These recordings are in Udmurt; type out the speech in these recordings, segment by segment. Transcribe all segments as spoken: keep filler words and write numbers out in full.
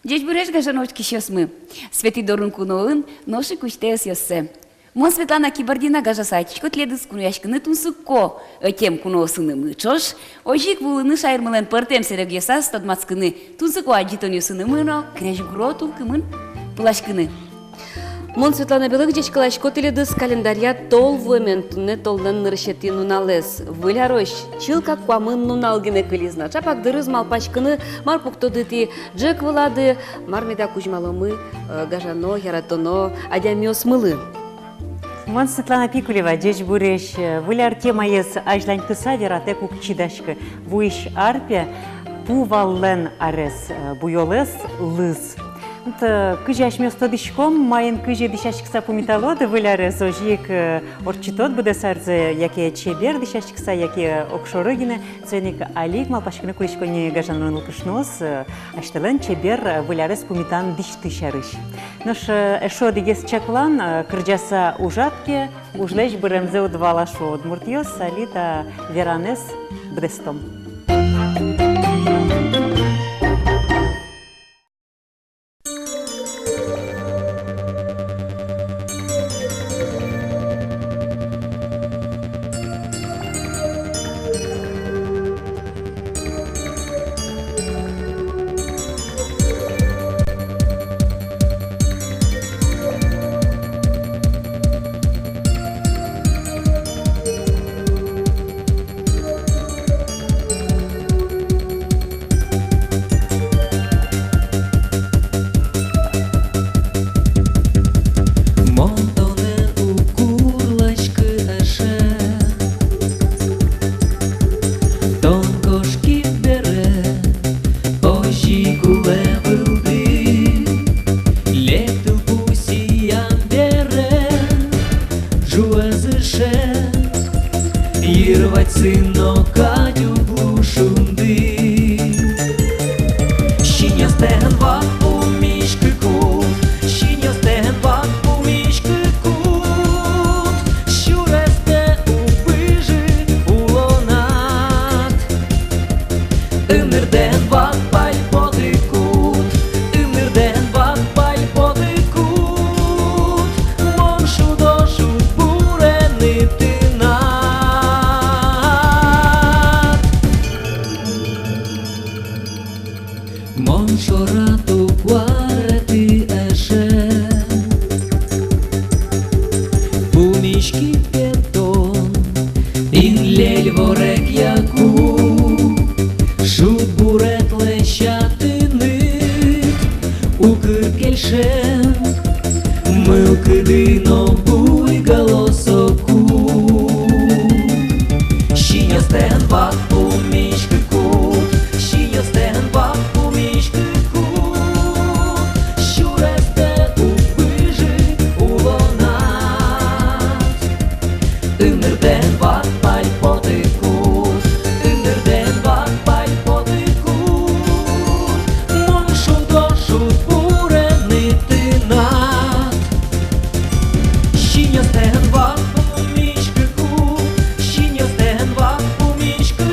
Ӟечбуресь, гажано учкисьёсмы! Светӥ дорын куноын нош ик усьтэ ӧсъёссэ. Мон, Светлана Кибардина, гажаса ӧтисько тӥледыз кунояськыны тунсыко ӧтем куноосынымы ӵош, озьы ик вуылыны шаермылэн пӧртэм сэрегъёсаз, тодматскыны тунсыко адӟытонъёсынымы но крезьгуро тулкымын пыласькыны. Мон, Светлана Белых, ӟечкыласько тӥледыз календарья тол вуэмен. Туннэ толлэн нырысетӥ нуналэз. Выль арозь чылкак куамын нунал гинэ кылиз на. Ӵапак дырыз малпаськыны, мар пуктоды тӥ ӝӧк вылады, мар меда кузьмаломы, э, гажано, яратоно адямиосмылы. Мон, Светлана Пикулева, ӟечбуресь. Выль ар темаез азьланьтыса вератэк уг чидаськы. Вуись ар пе пу валлэн арез, э, буёлэз — лыз. Вот, э, кызьы асьмеос тодӥськом, маин, кызьы дӥсяськыса пумиталоды выль арез, озьы ик, э, ортчытод быдэс арзэ яке чебер дӥсяськыса, яке огшоры гинэ. Соин ик али ик малпаськыны кутскисько ни, гажано нылкышноос, э, асьтэлэн чебер, э, выль арез пумитан дӥсьты сярысь. Нош, э, эшшо одӥгез чаклан, э, кырӟаса ужад ке, ужлэсь быремзэ уд вала, шуо удмуртъёс. Али та веранэз быдэстом. Мон тонэн уг курласькы, эше. Тон кошкид бере, озьы ик улэ вылды. Лек тылпу сиям бере, ӝуэз ыше, йыр вадьсы но кадь уг лу шунды. Синъёстэм вак пумиськыкуд, синъёстэм вак пумиськыкуд, сюрестэ уг быжы улонад. Ымнырдэн вак пальпотыкуд, ымнырдэн вак пальпотыкуд, мон шудо шудбурены тынад. Мон шорад уг куареты, эше. Пумиськид ке тон, ин лель ворекъяку, шудбурет лэся тыныд укыр кельше, мылкыды но буйгало соку. Синъёстэм вак пумиськыкуд, синъёстэм вак пумиськыкуд, сюрестэ уг быжы улонад. Ымнырдэн вак пальпотыкуд, ымнырдэн вак пальпотыкуд, мон шудо шудбурены тынад. Синъёстэм вак пумиськыкуд, синъёстэм вак пумиськыкуд,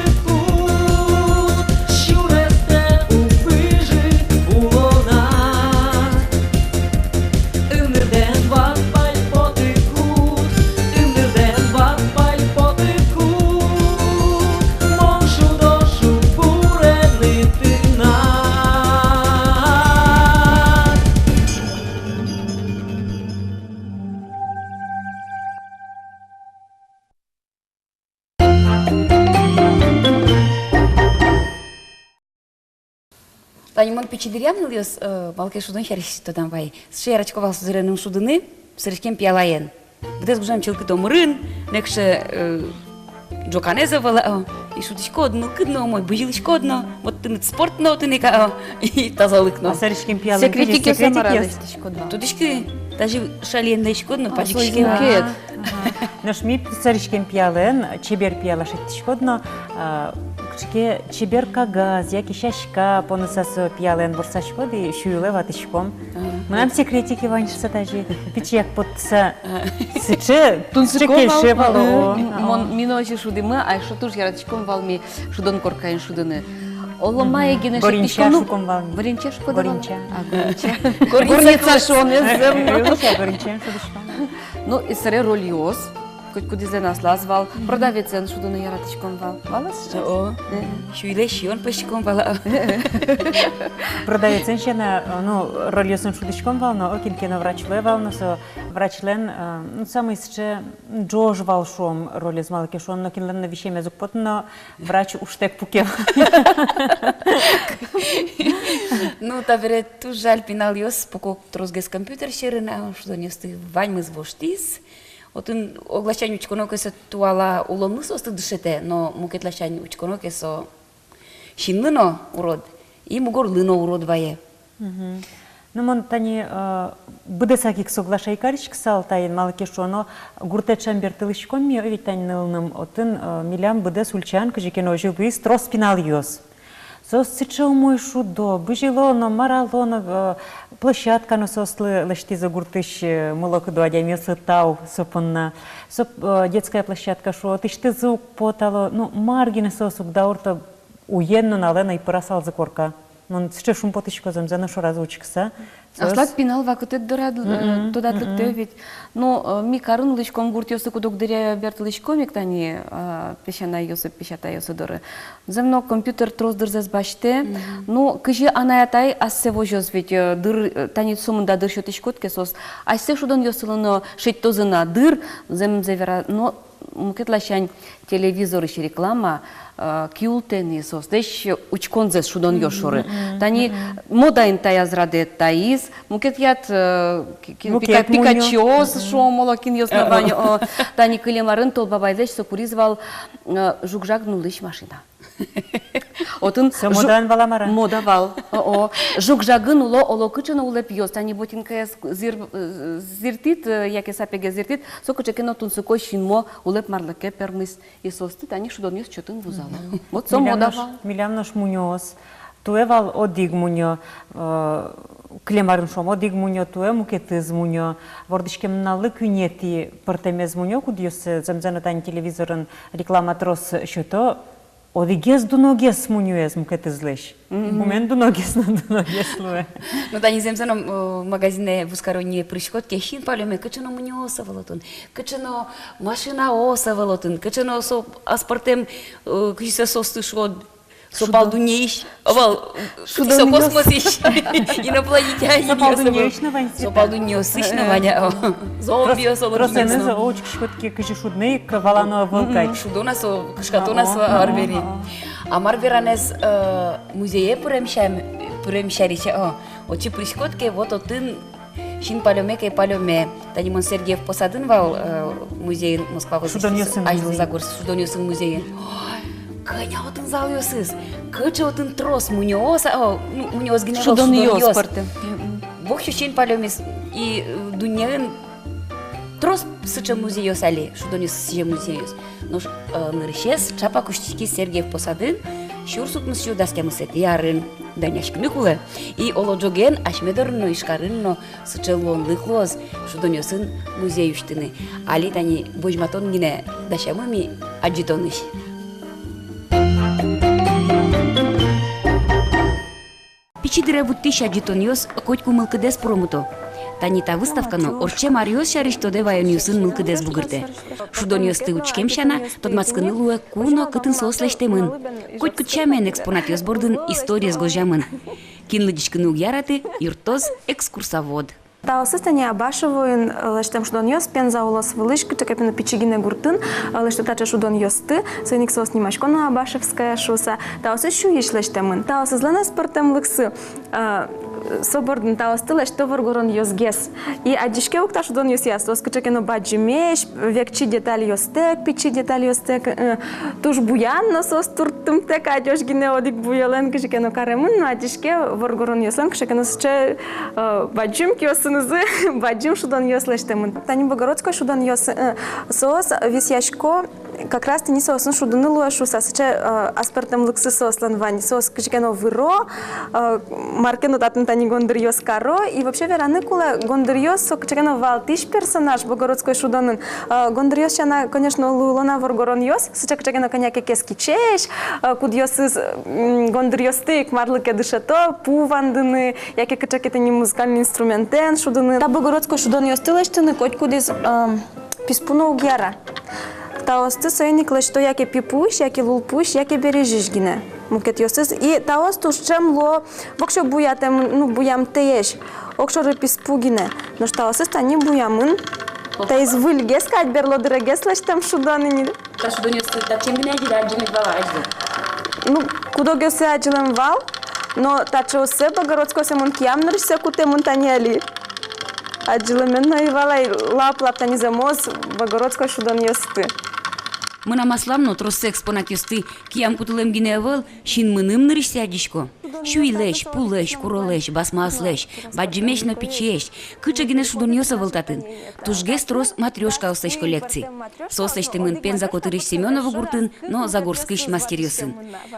сюрестэ уг быжы улонад. Ымнырдэн вак пальпотыкуд, ымнырдэн вак пальпотыкуд, мон шудо шудбурены тынад. Тани мон пичи дыръям, нылъёс, э, малы ке шудон сярысь тодам вайи. Сыӵе яратӥсько вал сузэреным шудыны сӧриськем пиялаен. Быдэс гужем чылкыт омырын, нокыӵе, э, ӝоканэз ӧвӧл, о, и шудӥськод, мылкыд но умой, бызьылӥськод но, вот тыныд спорт но, тыныд ик, о, и тазалык но. А сӧриськем пиялаен секретикъёс, секретикъёс. Тодӥськод-а? Тодӥськи, даже шалиен но ишкод но, а, пазик сое ишкем. Ага. Нош ми сӧриськем пиялаен, чебер пияла шедьтӥськод но, а, кыӵе ке чебер кагаз яке сяська поныса со пиялаен ворсаськод и сюйылэ ватӥськом. Ага. Мынам секретике вань шуса, тазьы пичияк поттыса. Ага. Сыӵе тунсыко, сыӵе кельше вал, вал, о. Ага. Мон, ми но озьы шудӥмы, а эшшо туж яратӥськом вал ми шудон коркаен шудыны. Оло мае гинэ шедьтӥськом, ну, горенча шуом вал. Горенча шуод вал? Горенча. А, горенча. Горница шуом, э, зэм. Э, горенча, горенча шудӥськом. Ну, и собере рольёс. Котькудӥзлэн аслаз вал. Мгм. Продавецен шудыны яратӥськом вал. Вал-а сыӵе? О, э, сюйлэсь сиён пӧзьтӥськом вал. Продавецен сяна, ну, рольёсын шудӥськом вал, но, о, кин ке но врач луэ вал, но со врачлэн, э, ну, самой сыӵе ӝож вал, шуом, ролез, малы ке шуоно, кинлэн но висемез уг поты, но врач ужтэк пуке вал. Ну, табере туж жаль, пиналъёс пуко тросгес компьютер сьӧрын, а шудонъёсты ваньмыз воштӥз. Отын огласянь учконо ке, со туала улонлы соосты дышетэ, но мукет ласянь учконо ке, со синлы но урод, и мугорлы но урод вае. Мгм. Ну, мон тани, э, быдэсак ик соглашай кариськысал таин, малы ке шуоно, гуртэ ӵем бертылӥськом ми, о, ведь тани Нылыным, отын, э, милям быдэс ульчаын кызьы ке но озьы луиз трос пиналъёс. Соос сыӵе умой шудо, бызьыло но, марало но, э, площадка но соослы лэсьтӥзы гуртысь, э, мылокыдо адямиослы, тау со понна. Со, э, детская площадка, шуо, отысьтызы уг потало, ну, мар гинэ соос уг даурто, уен-нуналэ но ӧй пырасалзы корка. Мон сыӵе шумпотӥсько, зэмзэ но, шоразы учкыса. Соос аслад пинал вакытэд дорад, э, мгм, тодад лыктэ ведь. Ну, э, ми карын улӥськом гуртъёсы, куд-ог дыръя бертылӥськом ик тани, э, песянайёсы, песятайёсы доры. Зэм но, компьютер трос дырзэс басьтэ. Мгм. Ну, кызьы анай-атай ассэ возёз ведь, э, дыр, э, тани сомында дыр сётӥськод ке, соос асьсэ шудонъёссылы но шедьтозы на дыр, зэмзэ вера, но мукет ласянь телевизорысь реклама, э, киултэ ни соослэсь учконзэс шудонъёс шоры. Мгм, мгм. Тани модаын таяз радэ таиз, мукетъяд, э, ки-, ки-, мукет пика-, мунё. Пикачиос, мгм, шуом, оло кинъёс но, э, вань, о, тани кылем арын Тол Бабайлэсь со куриз вал, э, жуг-жаг нуллӥсь машина. Отын со жу-, модаын вал-а, мар-а? Мода вал. О-о. Жуг-жагын уло, оло кыӵе но улэпъёс. Тани ботинкаез зыр-, э, зыртӥд, э, яке сапегез зыртӥд, со кыӵе ке но тунсыко, синмо улэп марлы ке пӧрмиз. И соосты тани шудонъёс чотын вузало. Мгм. Вот со мода вал. Милям нош, милям нош мунёос. Туэ вал одӥг мунё, э, кылем арын, шуом, одӥг мунё, туэ мукетыз мунё. Вордӥськем нуналлы куинетӥ пӧртэмез мунё, кудъёссэ, э, зэмзэ но, тани телевизорын реклама трос сёто. Одӥгез дуногес мунёез мукетызлэсь. Мгм. Пумен дуногес но дуногес луэ. Ну, тани зэмзэ но, э, магазинэ вузкаронние пыриськод ке, син палёме, кыӵе но мунёос ӧвӧл отын, кыӵе но машинаос ӧвӧл отын, кыӵе но со аспӧртэм, э, кызьы сое соосты шуод, со пал дуннеысь, ӧвӧл, шудо-, со космосысь, инопланетяне. Со пал дуннеысь но вань. Со пал дуннеысь но вань, о. Зомбиос, оло, трос-, тросэныз, о, учкиськод ке, кызьы шудыны ик валано ӧвӧл кадь. Мгм. Шудо на со, кышкато на со, о, о, арбери. О, о. А мар веранэз, э, музее пырем сям-, пырем сярысь, о, отчы пыриськод ке, вот отын син палёме ке, палёме. Тани мон Сергиев посадын вал, э, музейын, Москва возысьтыз, шудонъёсын азьло музей. Загорск шудонъёсын музейын. Ой, кӧня отын залъёсыз, кыӵе отын трос мунёос, о, ну, мунёос гинэ вал, шудонъёс. Шудонъёс пӧртэм. Мгм. Воксё син палёмез, и, э, дуннеын трос сыӵе музейёс али, шудонъёс сӥзе музейёс. Нош, э, нырысез ӵапак усьтӥськиз Сергиев посадын, сюрс укмыс сю дас тямысэтӥ арын. Данъяськыны кулэ. И оло, ӝоген асьме дорын но, Ижкарын но сыӵе луонлык луоз, шудонъёсын музей усьтыны. Али тани возьматон гинэ дасямы ми адӟытонысь. Пичи дыре вуттӥсь адӟытонъёс котьку мылкыдэз пуромыто. Тани та выставка но ортчем аръёс сярысь тодэ ваёнъёсын мылкыдэз бугыртэ. Шудонъёсты учкем сяна, тодматскыны луэ, ку но кытын соос лэсьтэмын. Котькуд сямен экспонатъёс бордын историез гожъямын. Кин лыдӟиськыны уг яраты, юрттоз экскурсовод. Таосыз тани Абашевоын, э, лэсьтэм шудонъёс, Пенза улос вылысь, кыӵе ке но пичи гинэ гуртын, э, лэсьто таӵе шудонъёсты, соин ик соос нимасько но Абашевская шуыса. Таосыз сюись лэсьтэмын. Таосызлэн аспӧртэмлыксы, э, со бордын таосты лэсьто воргоронъёсгес. И адӟиське ук та шудонъёсъя, соос кыӵе ке но бадӟымесь, векчи детальёстэк, пичи детальёстэк, э, туж буян но соос турттымтэк, адӟоно гинэ одӥг буёлэн кызьы ке но каремын, но адӟиське воргоронъёслэн кыӵе ке но сыӵе, э, бадӟым киосынызы бадӟым шудонъёс лэсьтэмын. Тани богородской шудонъёс, э, соос висъясько Как раз тӥни соосын шудыны луэ шуыса, сыӵе, э, аспӧртэмлыксы соослэн вань. Соос кыӵе ке но выро, э, мар ке но татын тани гондыръёс каро. И вообще вераны кулэ, гондыръёс со кыӵе ке но валтӥсь персонаж богородской шудонын. Э, гондыръёс сяна, конечно, луыло на воргоронъёс, сыӵе кыӵе ке но кӧня ке кескичесь, э, кудъёсыз, м, гондыръёсты ик марлы ке дышето, пу вандыны, яке кыӵе ке тӥни музыкальный инструментэн шудыны. Та богородской шудонъёсты лэсьтыны котькудӥз, эм, писпу но уг яра. Таосты соин ик лэсьто яке пипуысь, яке лулпуысь, яке березьысь гинэ. Мукетъёсыз. И таос туж ӵем луо воксё буятэм, ну, буямтэесь. Огшоры писпу гинэ. Нош таосыз тани буямын. Таиз выльгес кадь, берло дырегес лэсьтэм шудон ини. Та шудонъёсты татчы гинэ адӟи-, адӟемед вал-а, адӟи? Ну, куд-огъёссэ адӟылэм вал, но таӵеоссэ, богородскойёссэ, мон киям нырысьсэ кутэмын тани али. Адӟылэмен но ӧй вал ай лап-лап тани зэмос богородской шудонъёсты. Мынам аслам но тросэз экспонатъёсты киям кутылэм гинэ ӧвӧл, синмыным нырысьсэ адӟисько. Сюйлэсь, пулэсь, куролэсь, басмаослэсь, бадӟымесь но пичиесь, кыӵе гинэ шудонъёс ӧвӧл татын. Тужгес трос матрёшкаослэсь коллекци. Соос лэсьтэмын Пенза котырысь Семёново гуртын но Загорскысь мастеръёсын.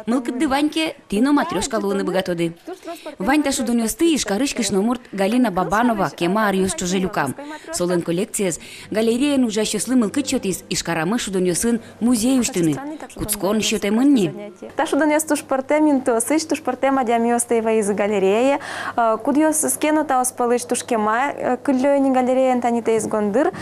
Мылкыдды вань ке, тӥ но матрёшка луыны быгатоды. Вань та шудонъёсты Ижкарысь кышномурт Галина Бабанова кема аръёс ӵоже люкам. Солэн коллекциез галереяын ужасьёслы мылкыд сётӥз Ижкарамы шудонъёсын музей усьтыны. Кутскон сётэмын ни. Та шудонъёс туж пӧртэм интыосысь, туж пӧртэм адямиос тае вайизы галерее. Э, кудъёсыз ке но таос пӧлысь туж кема, э, кыллё ини галереяын, тани таиз гондыр.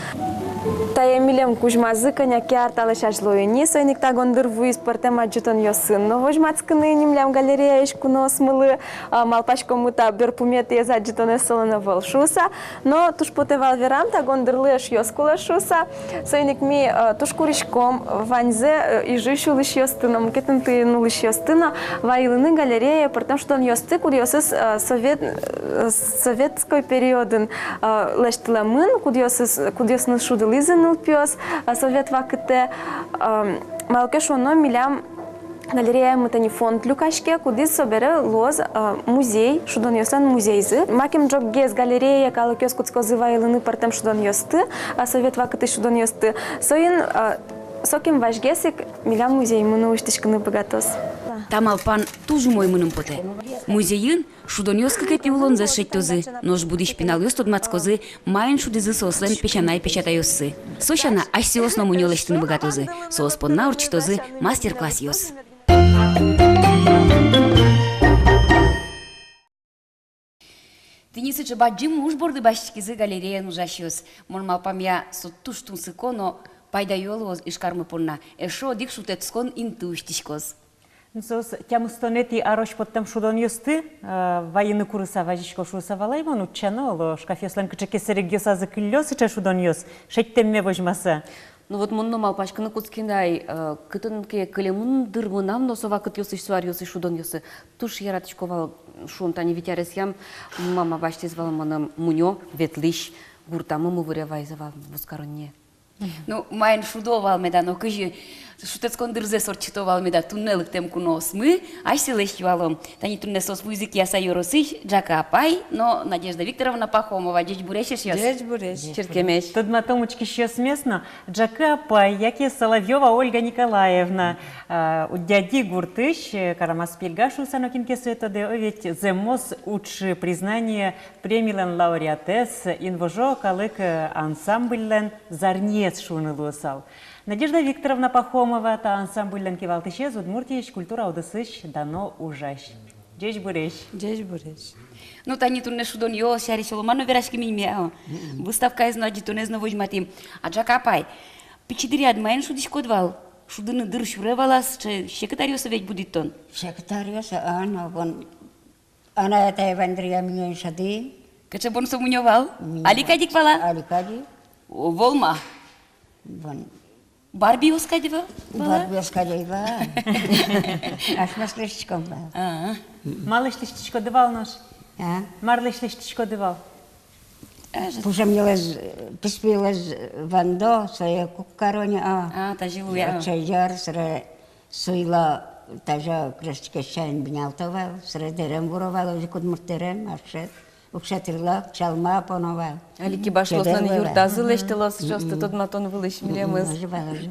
Тае милем кузьмазы кӧня ке ар талэсь азьло ини, соин ик та гондыр вуиз пӧртэм адӟытонъёсын но возьматскыны ини милям галереяысь куноосмылы. Э, малпаськомы, та берпуметӥез адӟытонэз солэн ӧвӧл шуыса. Но туж потэ вал верам, та гондырлы эшъёс кулэ шуыса. Соин ик ми, э, туж куриськом ваньзэ, э, Ижысь улӥсьёсты но, мукет интыын улӥсьёсты но вайылыны галерее пӧртэм шудонъёсты, кудъёсыз, э, совет-, э, советской периодын, э, лэсьтылэмын, кудъёсыз, кудъёсыныз шудылӥзы нылпиос, э, совет вакытэ. Э, малы ке шуоно, милям галереямы тани фонд люкаське, кудӥз собере луоз, э, музей, шудонъёслэн музейзы. Макем ӝоггес галерее калыкъёс кутскозы вайылыны пӧртэм шудонъёсты, э, совет вакытысь шудонъёсты. Соин, э, сокем вазьгес ик милям музеймы но усьтӥськыны быгатоз. Та малпан туж умой мыным потэ. Музейын шудонъёс кыкетӥ улонзэс шедьтозы, нош будӥсь пиналъёс тодматскозы, маин шудӥзы соослэн песянай-песятайёссы. Со сяна, асьсэос но мунё лэсьтыны быгатозы, соос понна ортчытозы мастер-классъёс. Тӥни сыӵе бадӟым уж борды басьтӥськизы галереяын ужасьёс. Мон малпамъя, со туж тунсыко но пайдаё луоз Ижкармы понна. Эшшо одӥг шутэтскон инты усьтӥськоз. Ну, соос тямыстонэтӥ арозь поттэм шудонъёсты, э, вайыны курыса вазисько шуыса валай мон, утчано, оло, шкафъёслэн кыӵе ке сэрегъёсазы кыллё сыӵе шудонъёс, шедьтэмме возьмаса. Ну вот мон но малпаськыны кутски на ай, э, кытын ке кылемын дыр мынам но со вакытъёсысь, со аръёсысь шудонъёсы. Туж яратӥсько вал, шуом, тани вить аресъям мама басьтӥз вал мыным мунё ветлӥсь гуртамы, мувыре вайизы вал вузкаронние. Ну, маин шудо вал меда но, кызьы шутэтскон дырзэс ортчыто вал меда туннэ лыктэм куноосмы, асьсэлэсь юалом. Тани туннэ соос вуизы Кияса ёросысь Ӝака апай но Надежда Викторовна Пахомова. Ӟечбуресь, эшъёс. Ӟечбуресь. Чырткемесь. Тодматом учкисьёсмес но, Ӝака апай, яке Соловьёва Ольга Николаевна, а, Удьяди гуртысь, э, Карамас-Пельга шуыса нокин ке сое тодэ, о ведь, зэмос уӵы, признание, премилэн лауреатэз, «Инвожо» калык, э, ансамбльлэн зарниез шуыны луысал. Надежда Викторовна Пахомова, та ансамбльлэн кивалтӥсез, Удмуртиысь культура удысысь дано ужась. Ӟечбуресь. Ӟечбуресь. Ну, тани туннэ шудонъёс сярысь оло мар но вераським ини ми, а? Мгм. Выставкаез но, адӟытонэз но возьматӥм. А, Ӝака апай, пичи дыръяд маин шудӥськод вал? Шудыны дыр сюре вал-а, сыӵе секыт аръёсы ведь будӥд тон? Секыт аръёсы, а, но вон анай-атае вань дыръя мунё шӧдӥ. Кыӵе бон со мунё вал? Мунё. Али кадь ик вал-а? Али кадь ик. О, вол ма. Вон. Барбиос кадь ва-, вал-а? Барбиос кадь ӧй вал. Асьмеос лэсьтӥськом вал. А. Мар лэсьтӥськоды вал нош? А? Мар лэсьтӥськоды вал? Пушем йылэз, писпу йылэз вандо, сое кук каро ни, а. А, тазьы луэ, а. Отчы йыр, сыре суйло, тазьы крестикез сямен бинялто вал, сыре дэрем вуро вал, озьы ик удмурт дэрем, ашет. Уксё тӥрлык, чалма поно вал. Али кибашлыослэн юртазы лэсьтыло, сыӵеосты тодматон вылысь милемыз. Озьы вал, озьы.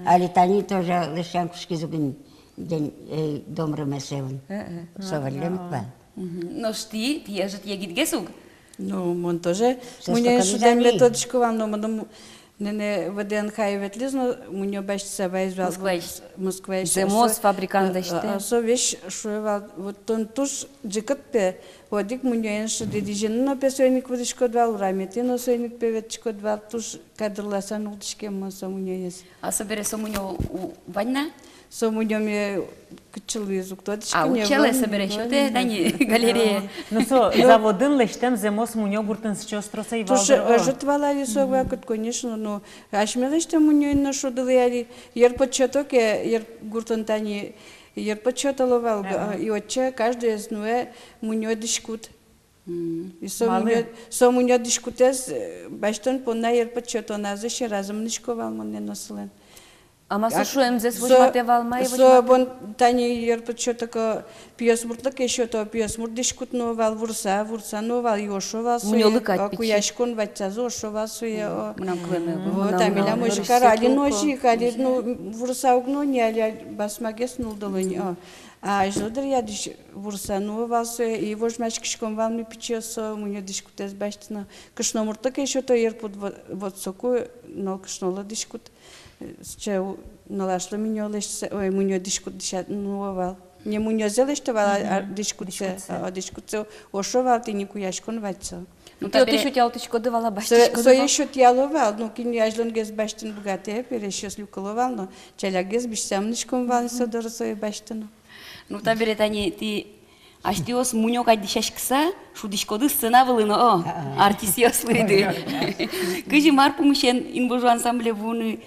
Али тани тоже лэсьтыны кутскизы ук ини, день, э, домры мес ӧвӧл. Э-э. Со выллем ик вал. Мгм. Нош тӥ, тӥ ӧжыт егитгес ук? Ну, мон тоже. Мунёен шудэм мед тодӥсько вал, но мыным нэнэ ВДНХ-е ветлӥз но, мунё басьтыса вайиз вал. Москваысь. Москваысь. Зэмос фабрикаын лэсьтэ. А, а, со весь шуэ вал, вот тон туж ӟикыт пе, одӥг мунёен шудӥд, изьыны но пе соин ик выжиськод вал, ураметӥ но соин ик пе ветлӥськод вал, туж кадрласа нуллӥськем мон со мунёез. А собере со мунё у-, вань на? Со мунёме кытчы луиз, уг тодӥськы. А, утчалэ, собере сётэ тани галерея. Ну, со заводын лэсьтэм зэмос мунё гуртын сыӵеос трос ӧй вал дыр. Туж ӧжыт вал али со вакыт, конечно, но асьме лэсьтэм мунёен но шудылӥ али. Йырпыд сёто ке, йыр-, гуртын тани йырпыд сётыло вал, и отчы каждыез нуэ мунё дӥськут. И со мунё, со мунё дӥськутэз, э, басьтон понна йырпыд сётоназы сьӧразы мынӥсько вал мон но солэн. А ма со шуэмзэс возьматэ вал, ма и возьматэ? Со бон тани йырпыд сёто ке, пиосмуртлы ке сёто, пиосмурт дӥськут нуо вал, вурса, вурса нуо вал, и ошо вал сое. Мунёлы кадь пичи. Куяськон вадьсазы ошо вал сое, о. Мынам кылэме. Вот, а милям озьы ик каро, али но озьы ик, али, ну, вурса уг нуо ни, али басмагес нуллыло ни, о. А азьло дыръя дӥсь вурса нуо вал сое, и возьмаськиськом вал ми, пичиос, со мунё дӥськутэз басьтыны. Кышномуртлы ке сёто йырпыд, вот, вот соку нылкышнолы дӥськут, э, сыӵе у-, нылашлы мунё лэсьтыса, ой, мунё дӥськут дӥся-, нуо вал. Не мунёзэ лэсьто вал, а, а дӥськутсэ. Дӥськутсэ. А, дӥськутсэ ошо вал, тӥни куяськон вадьсо. Ну, тӥ отысь утялтӥськоды вал-а, басьтӥськоды вал? Сое сётъяло вал, ну, кин азьлонгес басьтыны быгатэ, пересьёс люкыло вал, но ӵалякгес бызьыса мынӥськом вал со доры сое басьтыны. Ну, табере тани тӥ асьтэос мунё кадь дӥсяськыса шудӥськоды сцена вылын, о, артистъёс луиды. Кызьы, мар пумысен «Инвожо» ансамбле вуыны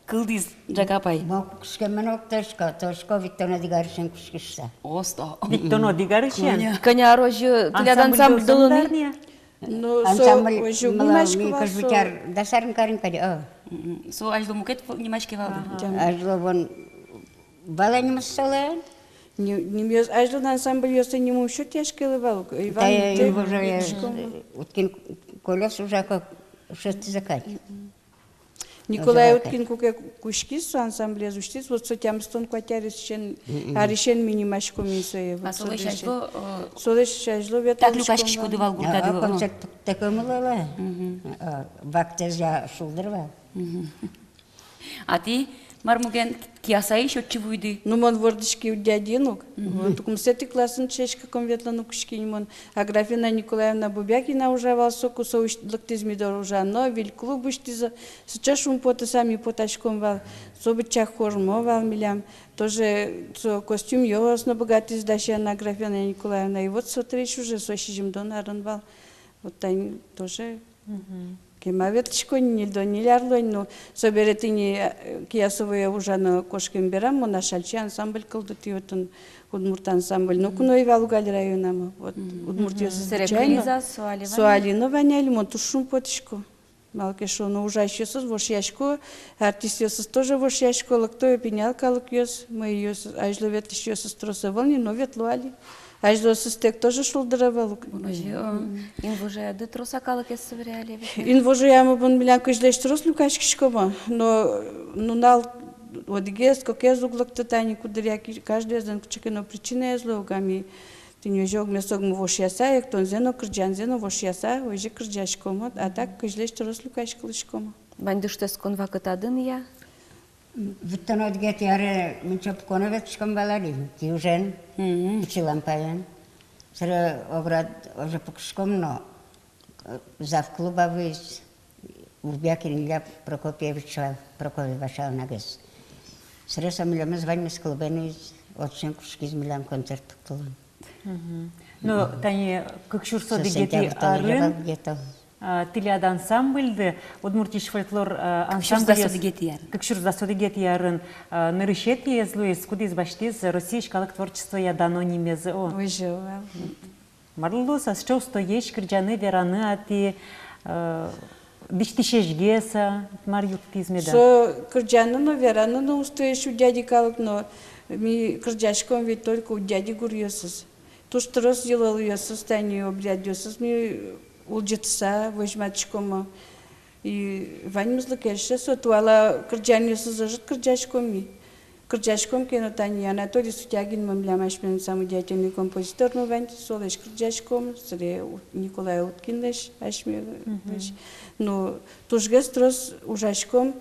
кылдӥз, Ӝак апай? Мон кутскеме но уг тодӥськы, тодӥсько витьтон одӥг арысен кутскыса. Осто. Витьтон одӥг арысен? Кӧня ар озьы тӥляд ансамбль доры ни? Ну, со озьы уг нимаськы вал со. Дас арын кариськод, о. Мгм. Со азьло мукет нимаське вал. Ага. Азьло вон вал-а нимыз солэн? Ни-, нимъёс, азьло ансамбльёслэн нимыз ум сётъяськылӥ вал ук. Иван, тае, Иван Вожоя, Иван. Уткин Коля ужа ке, шедьтӥзы кадь. Николай Уткин куке кутскиз, со ансамблез усьтӥз, вот со тямыстон куать арысен, арысен ми нимаськом ини сое. А вот солэсь азьло, э, солэсь азьло ветлӥськом вал. Так люкаськиськоды вал гуртады, а, о, концерт пуктыкумылы. Мгм. Э, вакытэз я шулдыр вал. Мгм. А тӥ, мар муген, Киясаысь отчы вуиды? Ну, мон вордӥськи Удядиын ук. Мгм. Вот укмысэтӥ классын дышетскыкум ветлыны кутски ини мон. Аграфена Николаевна Бубякина ужа вал соку, со усь-, лыктӥз ми доры ужаны, виль клуб усьтӥз, сыӵе шумпотыса ми потаськом вал, со быдӟак хормо вал милям, тоже со костюмъёс но быгатӥз дасяны Аграфена Николаевна, и вот со дырысь уже, со сизьымдон арын вал, вот тани тоже. Мгм. Кема ветлӥсько ни, ньыльдон ньыль арло ини, ну, собере тӥни, э, Киясовое ужаны кошкем берам, мон Ашальчи ансамбль кылдытӥ отын, удмурт ансамбль. Ноку но ӧй вал ук али районамы. Вот, мгм, удмуртъёсыз, мгм, быдӟа но. Со али вань-а? Со али но вань али, мон туж шумпотӥсько. Малы ке шуоно, ужасьёсыз вошъясько, артистъёсыз тоже вошъясько, лыкто пинал калыкъёс, мӧйыосыз, азьло ветлӥсьёсыз трос ӧвӧл ни, но ветло али. Азьлоосызтэк тоже шулдыр ӧвӧл ук. Мгм. Инвожояды трос-а калыкез собере али ведь? Инвожоямы бон милям кызьлэсь трос люкаськиськомы, но нунал одӥгез, кыкез уг лыкты тани куддыръя ки-, каждоезлэн кыӵе ке но причинаез луэ ук, а ми тӥни озьы огмес-огмы вошъяса, эктонзэ но, кырӟанзэ но вошъяса, озьы кырӟаськомы, а так кызьлэсь трос люкаськылӥськомы. Ваньды шутэтскон вакытады ни-а? Витьтон одӥгетӥ аре мунчо пуконо ветлӥськом вал али, киужен, мгм, пичи лампаен. Собере оград озьы пукиськом но, э, завклуба вуиз, Бубякин Илья Прокопьевич вал, Прокопьева Шалнагес. Собере со милемыз ваньмыз клубе нуиз, отысен кутскиз милям концерт пуктылыны. Мгм. Но тани кык сюрс одӥгетӥ арын, а, тӥляд ансамбльды, Удмуртиысь фольклор, а, ансамбль. Кык сюрс дас одӥгетӥ арын. Кык сюрс дас одӥгетӥ арын, а, нырысетӥез луиз, кудӥз басьтӥз Россиысь калык творчествоя дано нимез. О. Озьы вал. Мар луоз, а сыӵе устоесь кырӟаны, вераны-а тӥ, а, дӥсьтӥсьгес-а, мар юрттӥз меда? Со кырӟаны но, вераны но устоесь Удяди калык но, ми кырӟаськом ведь только Удяди гуръёсыз. Туж трос йылолъёсыз, тани обрядъёсыз ми улӟытыса возьматӥськомы. И ваньмызлы кельше со, туала кырӟанъёсыз ӧжыт кырӟаськом ми. Кырӟаськом ке но, тани Анатолий Сутягинмы милям асьмелэн самодеятельный композитормы вань, солэсь кырӟаськом, собере У-, Николай Уткинлэсь, асьмелэсь. Ну, тужгес трос ужаськом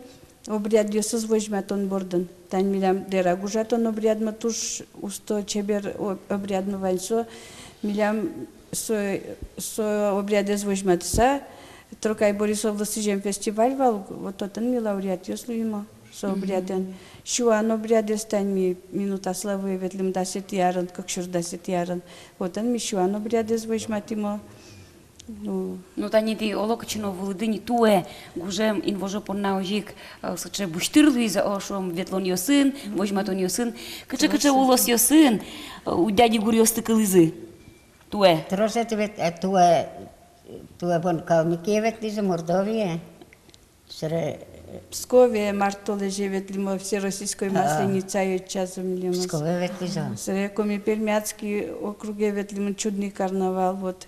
обрядъёсыз возьматон бордын. Тани милям дэра гужатон обрядмы туж усто, чебер о-, обрядмы вань со. Милям со, со обрядэз возьматыса, Трокай Борисовлы сӥзем фестиваль вал, вот отын ми лауреатъёс луимы со обрядэн. Сюан обрядэз тани ми Минута славы ветлӥмы дасэтӥ арын, кык сюрс дасэтӥ арын. Отын ми сюан обрядэз возьматӥмы. Ну. Ну, тани тӥ оло кытчы но вуылӥды ни, туэ гужем инвожо понна озьы ик, э, сыӵе бусьтыр луиз, о, шуом, ветлонъёсын, возьматонъёсын. Кыӵе-кыӵе улосъёсын, э, у дяди гуръёсты кылӥзы туэ? Трос ответ, э, туэ, туэ бон Калмыкие ветлӥзы, Мордовие. Собере Пскове март толэзе ветлӥмы, Всероссийской Масленицае ӧтчазы милемыз. Пскове ветлӥзы. Собере Коми-Пермяцкий округе ветлӥмы, Чудный карнавал, вот.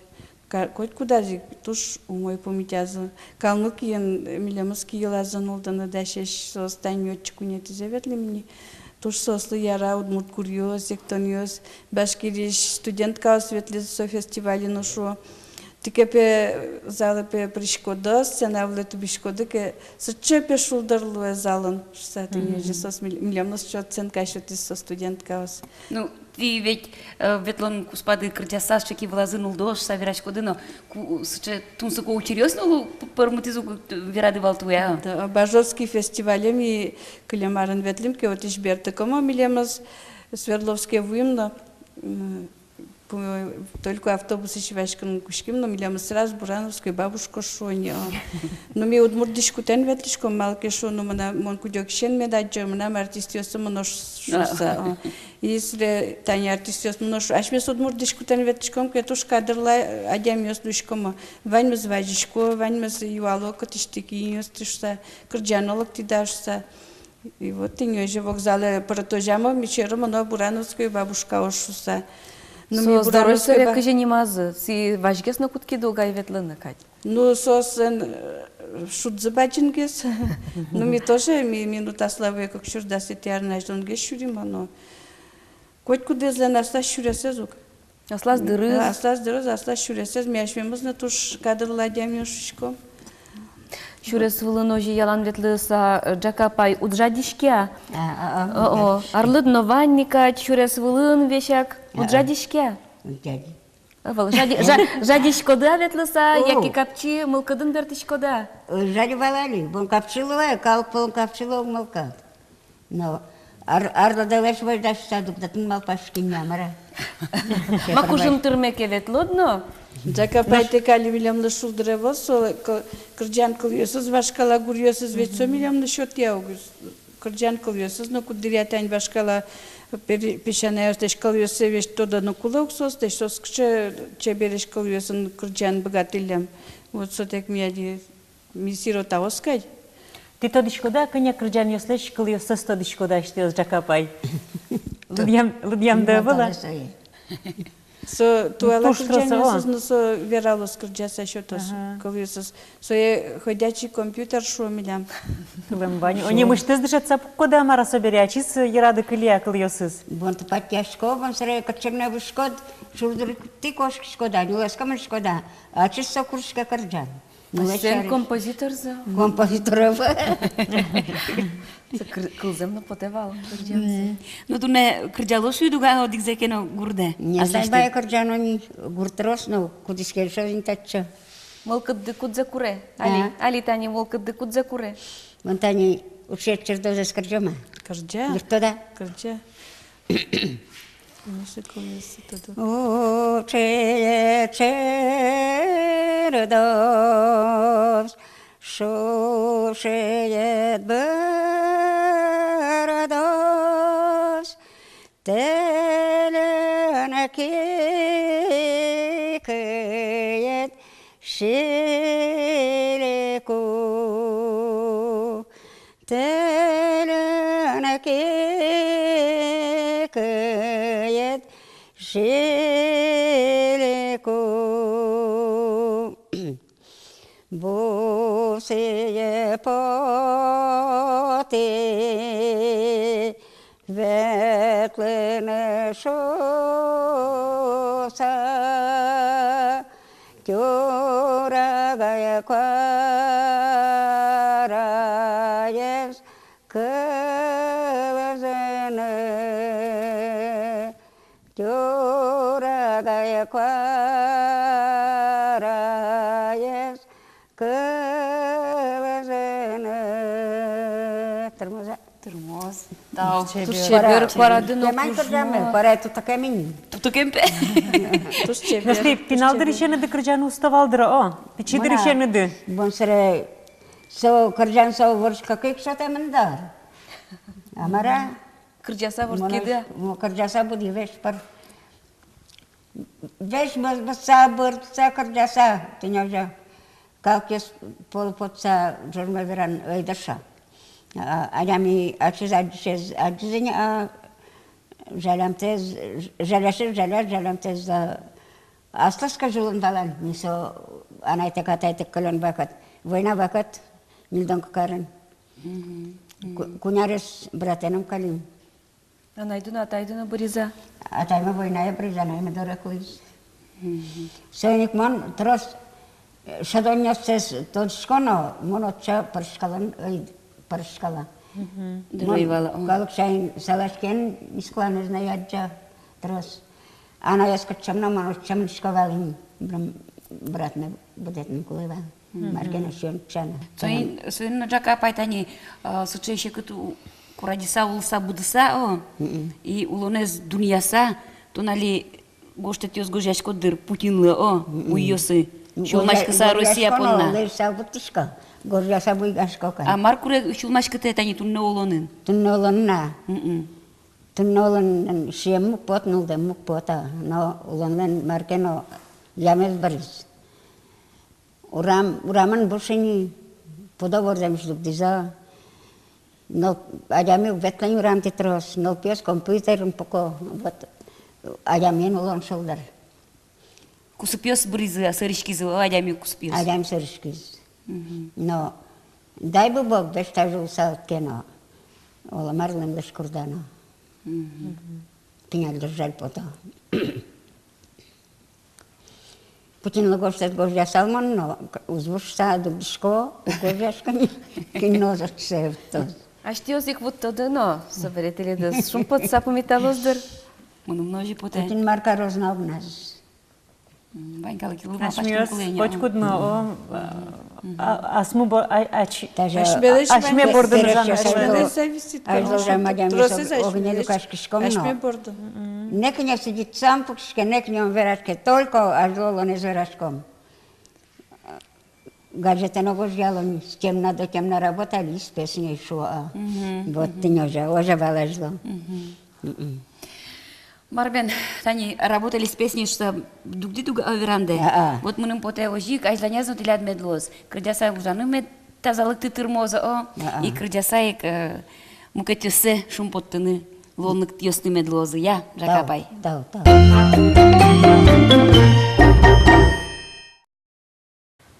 Ка-, котькудаз ик туж умой пумитазы. Калмыкиын милемыз киылазы нуллыны дасесь, соос тани отчы куинетӥзэ ветлӥм ни. Туж соослы яра удмурт гуръёс, эктонъёс. Башкириысь студенткаос ветлӥзы со фестивале но шуо: тӥ ке пе залэ пе пыриськоды, сцена вылэ тубиськоды ке, сыӵе пе шулдыр луэ залын, шуса. Тӥни озьы соос миль-, милемлы сыӵе оценка сётӥзы со студенткаос. Ну, тӥ ведь, э, ветлон куспады кырӟаса, сыӵе ки вылазы нулло шуса вераськоды но, ку-, сыӵе тунсыко учыръёс но лу-, п-, пӧрмытӥзы ук, верады вал туэ, а? Да, Бажовский фестивале ми кылем арын ветлӥм ке, отысь бертыкумы милемыз Свердловске вуим но, м, пу-, только автобусысь васькыны кутским но, милемыз сразу Бурановской бабушка шуо ни, а. Ну, ми удмурт дӥськутэн ветлӥськом, малы ке шуоно, мынам, мон кыдёкысен мед адӟо, мынам артистъёсы мыно ш-, шуса, а. И собере тани артистъёс мыно ш-, асьмеос удмурт дӥськутэн ветлӥськом ке, туж кадрлы адямиос луиськомы. Ваньмыз вазисько, ваньмыз юало, кытысь тӥ, кин ӧз тӥ шуса, кырӟано лыктӥды-а шуса. И вот тӥни озьы вокзалэ пыртозямы, ми сьӧры мыно Бурановской бабушкаос шуса. Ну, ми Бурановской ба-, кызьы нимазы, сое вазьгес но кутскиды угай ветлыны кадь. Ну, соослэн, э, шудзы бадӟымгес. Ну, ми тоже, ми Минута славы кык сюрс дасэтӥ арын азьлонгес сюримы, но котькудӥзлэн аслаз сюресэз ук. Аслаз дырыз. Аслаз дырыз, аслаз сюресэз, ми асьмемыз но туж кадрлы адямиос шуиськом. Сюрес вылын озьы ялан ветлыса, э, Ӝак апай уд жадиське-а? А, а, а, о, о, уд жадиське. Арлыд но вань ни кадь, сюрес вылын весяк уд жадиське-а? Уд жади. Ӧвӧл, жади-, жа-, жадиськоды-а ветлыса, яке капчи мылкыдын бертӥськоды-а? Э, жади вал али, бон капчи луэ, калык пӧлын капчи луэ мылкыд. Но ар-, арлыдэлэсь возьдась садук, да тын малпаське ни, мар-а. Ма, кужым тырме ке ветлод но. Ӝак апайтэк али милемлы шулдыр ӧвӧл, со кы-, кырӟан кылъёсыз, вашкала гуръёсыз ведь со милемлы сётъя ук. Кырӟан кылъёсыз но, куддыръя тань вашкала пер-, песянайёслэсь кылъёссэ ведь тодыны кулэ ук соослэсь, соос кыӵе чебересь кылъёсын кырӟаны быгатӥллям. Вот сотэк ми али, ми сиротаос кадь. Тӥ тодӥськоды-а, кӧня кырӟанъёслэсь кылъёссэс тодӥськоды асьтэос, Ӝак апай? Лыдъям, лыдъямды ӧвӧл-а? Со туала кырӟанъёсыз но, со вералоз, кырӟаса сётоз кылъёсыз. Сое ходячий компьютер шуо милям. Кылэм вань. О, нимысьтыз дышетса пуккоды-а, мар-а, собере ачиз йырады кыле-а кылъёсыз? Бон тупатъясько, бон сыре кытчы гинэ выжиськод, шулдыртӥ кошкиськод-а, нюлэскы мынӥськод-а, ачиз со куриське кырӟан. Сэн композиторзы. Композитор ӧвӧл. Кыр-, кылзэм но потэ вал кырӟанзы. Ну, туннэ кырӟалоз шуид ук-а одӥгзэ ке но гурдэ? Нет, аслэсьтыд. Бай, кырӟано ни гурт трос но, кудӥз кельшоз ини, татчы. Мылкыдды кудзэ куре? Али, али тани мылкыдды кудзэ куре? Мон тани «Уксёед чирдозэс» кырӟом-а? Кырӟа. Юрттод-а? Кырӟа. Музыка, музыка, да. Уксёед чирдоз, шушыед бӧрдоз, тэльын кикыед сильыку. Тэльын кикыед сильыку. Бусые потӥ ветлыны шуыса, тюрагае куараез кылзыны, тюрагае куараез кылзыны. Тырмоз-а? Тырмоз. Тау. Туж чебер. Туж чебер. Куара-, куарады но кужмо. Кемань кырӟамы, куара тутыкем ини. Тутыкем, пе. Туж чебер. Нош тӥ пинал дырысеныды кырӟаны усто вал дыр, о? Пичи дырысеныды. Бон сыре со кырӟан со вордскыкы ик сётэмын дыр. А мар-а? Кырӟаса вордскиды-а? Мон, кырӟаса будӥ весь пыр. Весь быз-, бызса, быртса, кырӟаса, тӥни озьы. Калыкез пол потса, ӝожме веран, ӧй дыр шуо. А, адями ачиз адӟисез адӟиз ини, а жалямтэез, жалясьыз жаляз, жалямтэез, а, аслыз кызьы улон валан, ми со анайтэк-атайтэк кылён вакыт, война вакыт, ньыльдон кык арын. Мгм. Ку-, куинь арес братэным калим. Анайды но, атайды но быриз-а? Атаймы войнае быриз, анаймы доры кулӥз. Мгм. Соин ик мон трос, э, шӧдонъёссэс тодӥсько но, мон отчы пыриськылыны ӧй пыриськылы. Мгм. Дыр ӧй вала, о. Мон калык сямен саласькем, Москваныз но адӟо трос. Анаез кытчы но мон отчы мынӥсько вал ини, мыным братме будэтыны кулэ вал. Мгм. Мар ке но сиён утчаны. Соин, соин но, Ӝака апай, тани, а, сыӵе секыт у-, курадӟыса, улыса, будыса, о, мгм, и улонэз дунъяса, тон али гожтэтъёс гожъяськод дыр Путинлы, о, мгм, уйёсы. Ну, сюлмаськыса гожъя-, Россия понна. Гожъясько но, улыса вуттӥсько, гожъяса буйгасько кадь. А мар куре сюлмаськытэ тани туннэ улонын? Туннэ улонын-а? Мгм. Туннэ улонын сиеммы уг поты, нуллэммы уг поты, но улонлэн мар ке но ямез быриз. Урам, урамын буш ини, пудо вордэмысь дугдӥзы. Но адями уг ветлэ ни урамтӥ трос, нылпиос компьютерын пуко, вот, адямиен улон шулдыр. Кусыпъёс быризы, сӧриськизы, о, адями кусыпъёс. Адями сӧриськиз. Мгм. Но дай бы Бог, весь тазьы улысал ке но, оло мар лымлэсь курдано. Мгм. Пинал дыр жаль пото. Путинлы гожтэт гожъясал мон но, к-, уз вуж шуса дугдӥсько, уг гожъяськы ни, кин но озьы сэрттоз. Асьтэос ик вуттоды но, собере тӥледыз шумпотыса пумиталоз дыр. Мыным но озьы потэ. Путин мар кароз на огназ. М, вань калык луэ, асьмеос пачкын кулэ ини, а. Котькуд но, о, а, асьме бо-, а, ач-, асьме бордын ужан, асьмелэсь зависит, конечно. Тросэз асьмелэсь. Огне люкаськиськом но. Асьме бордын. Мгм. Нокинэ сӥзьытсам пуксиське, нокинэ ум вераське, только азьло улонэз вераськом. Газетэ но гожъяло ни, с темна до темна работали, и с песней шуо, а. Мгм. Вот тӥни озьы, озьы вал азьло. Мгм. Мгм. Мар бен, тани «Работали с песней» шуса дугдӥд ук, а, верандэ. А-а. Вот мыным потэ, озьы ик азьланяз но тӥляд мед луоз. Кырӟаса ужаны мед тазалыкты тырмоз, о. А-а. И кырӟаса ик, э, мукетъёссэ шумпоттыны луонлыкъёсты мед луозы, я, Ӝака апай. Тау, тау, тау.